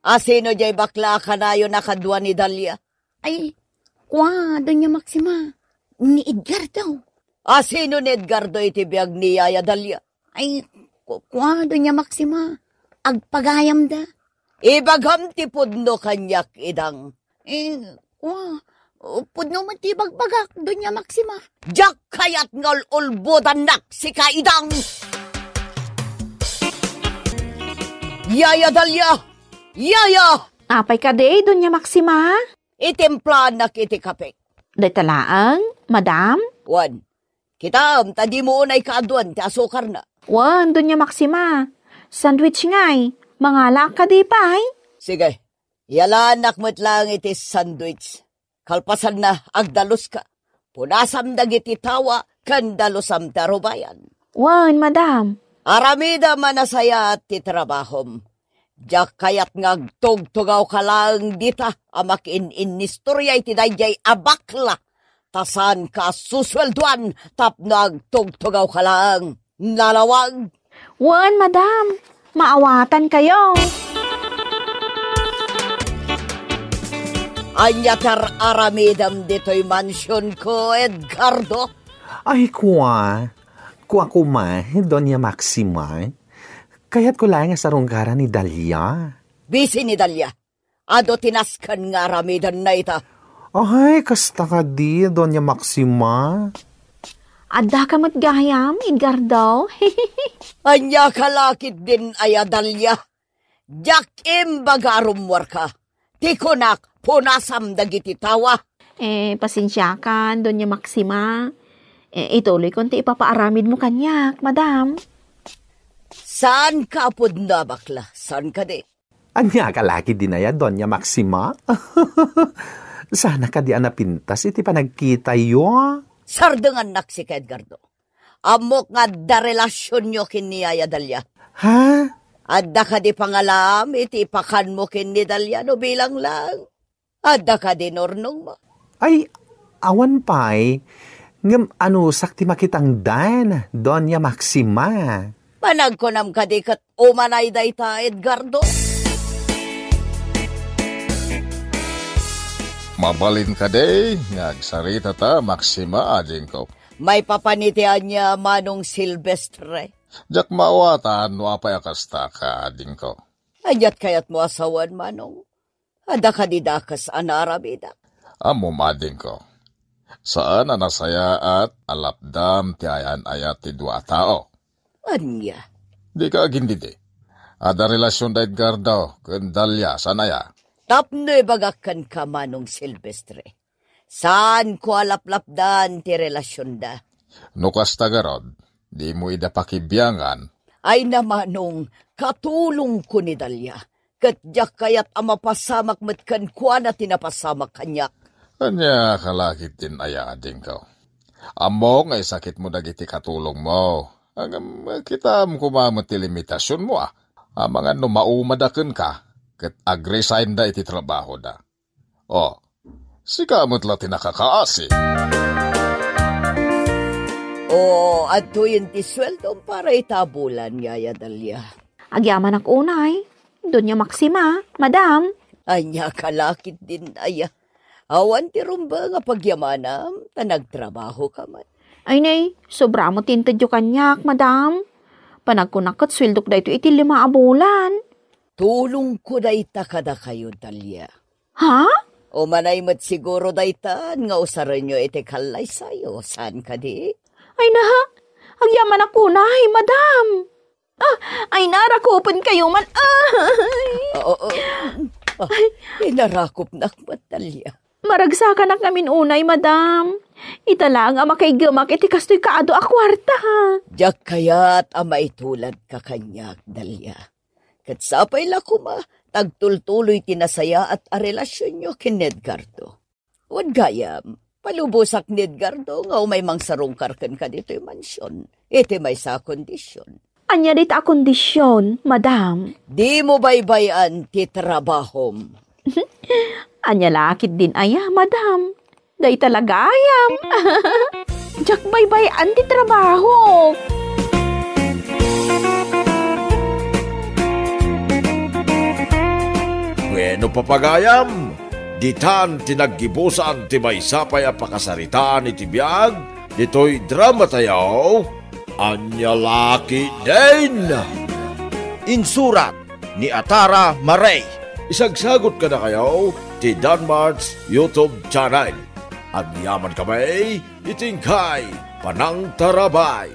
Asino diay bakla a kanayon a kadua ni Dahlia? Ay, kua, Doña Maxima, ni Edgardo. Asino ni Edgardo iti biag ni Yaya Dahlia? Ay, ku-, kua, Doña Maxima, agpagayamda. Ibagam ti pudno kaniak, Idang. Eh, kua, pudno met ti ibagbagak, Doña Maxima. Diak kayat nga ul-ulbodannak sika, Idang. Yaya Dahlia! Yaya! Apay kadi, Doña Maxima? Itimplaannak iti kape. Dayta laeng, madam? Wen, Kitaem ta dimo unay kaaduan ti asukarna. Wen, Doña Maxima. Sandwich ngay. Mangalaak kadi pay? Sige. Yalaanak met laeng iti sandwich. Kalpasanna, agdaluska. Punasam dagiti tawa ken dalusam ti arubayan. Wen, madam. Aramidem a nasayaat ti trabahom. Diak kayat nga agtugtugawka laeng dita a makiin-innistoria iti daydiay a bakla, ta saanka a susueldoan tapno agtugtugawka laeng. Nalawag! Wen, madam. Maawatankayo. Ania ti ar-aramidem ditoy mansionko, Edgardo? Ay, kua. Kua koma, Doña Maxima. Kayatko laeng a sarungkaran ni Dalia. Bisi ni Dalia. Adu ti nasken nga aramidenna ita. Ay, kasta kadi, Doña Maxima. Addaka met gayam, Edgardo. Ania ka la ketdin aya, Dalia? Diak imbaga a rummuarka. Ti kunak, punasam dagiti tawa. Eh, pasensiakan, Doña Maxima. Eh, ituloykon ti ipapaaramidmo kaniak, madam. Saanka a pudno a bakla? Saan kadi? Ania ka la ketdin aya, Doña Maxima? Saan kadi a napintas iti panagkitayo? Sardengannak sika, Edgardo. Ammok nga adda relasionyo ken ni Yaya Dalia. Ha? Adda kadi pangalaam iti ipakanmo ken ni Dalia no bilang lang? Adda kadi nurnongmo? Ay, awan pay. Ngem anusak ti makitangdan, Doña Maxima. Panagkunam kadi ket umanay dayta, Edgardo? Mabalin kadi nga agsaritata, Maxima, adingko? Maipapan iti ania, Manong Silvestre? Diak maawatan no apay a kasta ka, adingko. Ania't kayatmo a sawen, Manong? Adda kadi dakes a naaramidak? Ammom, adingko. Saan a nasayaat a lapdam ti ayan-ayat ti dua a tao. Ania? Dika agindidi. Adda relasionda Edgardo ken Dalia, saan aya? Tapno ibagak kenka, Manong Silvestre. Saanko a laplapdan ti relasionda. No kasta garud, dimo ida pakibiangan. Ay na, Manong, katulongko ni Dalia. Ket diak kayat a mapasamak met kenkuana ti napasamak kaniak. Ania ka la ketdin aya, adingko? Ammok nga isakitmo dagiti katulongmo. Ngem kitaem koma met ti limitasionmo, a. Amangan no maumada kenka, ket agresignda iti trabahoda. O, sika met la ti nakakaasi. O, adtoyen ti sueldom para ita a bulan, Yaya Dalia. Agyamanak unay, Doña Maxima, madam. Ania ka la ketdin aya? Awan ti rumbeng a pagyamanam, ta nagtrabahoka met. Ay, nay, sobra met ti intedyo kaniak, madam. Panagkunak ket sueldok daytoy iti lima a bulan. Tulongko dayta kadakayo, Dalia. Ha? Umanay met siguro dayta nga usarenyo iti kallaysayo, saan kadi? Ay na, agyamanak unay, madam. Ah, ay, narakupenkayo man. Ay! Oo, oo. Ah, inarakupnak met, Dalia. Maragsakanak ngamin unay, madam. Ita laeng a makaiggemak iti kastoy kaadu a kuarta. Diak kayat a maituladka kaniak, Dalia. Ket sapay la koma, ta agtultuloy ti nasayaat a relasionyo ken ni Edgardo. Wen gayam, palubosak ni Edgardo nga umay mangsarungkar kenka ditoy mansion iti maysa a kondision. Ania dayta a kondision, madam? Dimo baybay-an ti trabahom. Ania la ketdin aya, madam? Dayta la gayam. Diak baybay-an ti trabahok. Wenno, papagayam, ditan ti naggibusan ti maysa pay a pakasaritaan iti biag ditoy dramatayo, Ania la ketdin. Insurat ni Atara Maray. Isagsagut kadakayo ti Danmart's YouTube channel. Agyamankami iti inkay panangtarabay.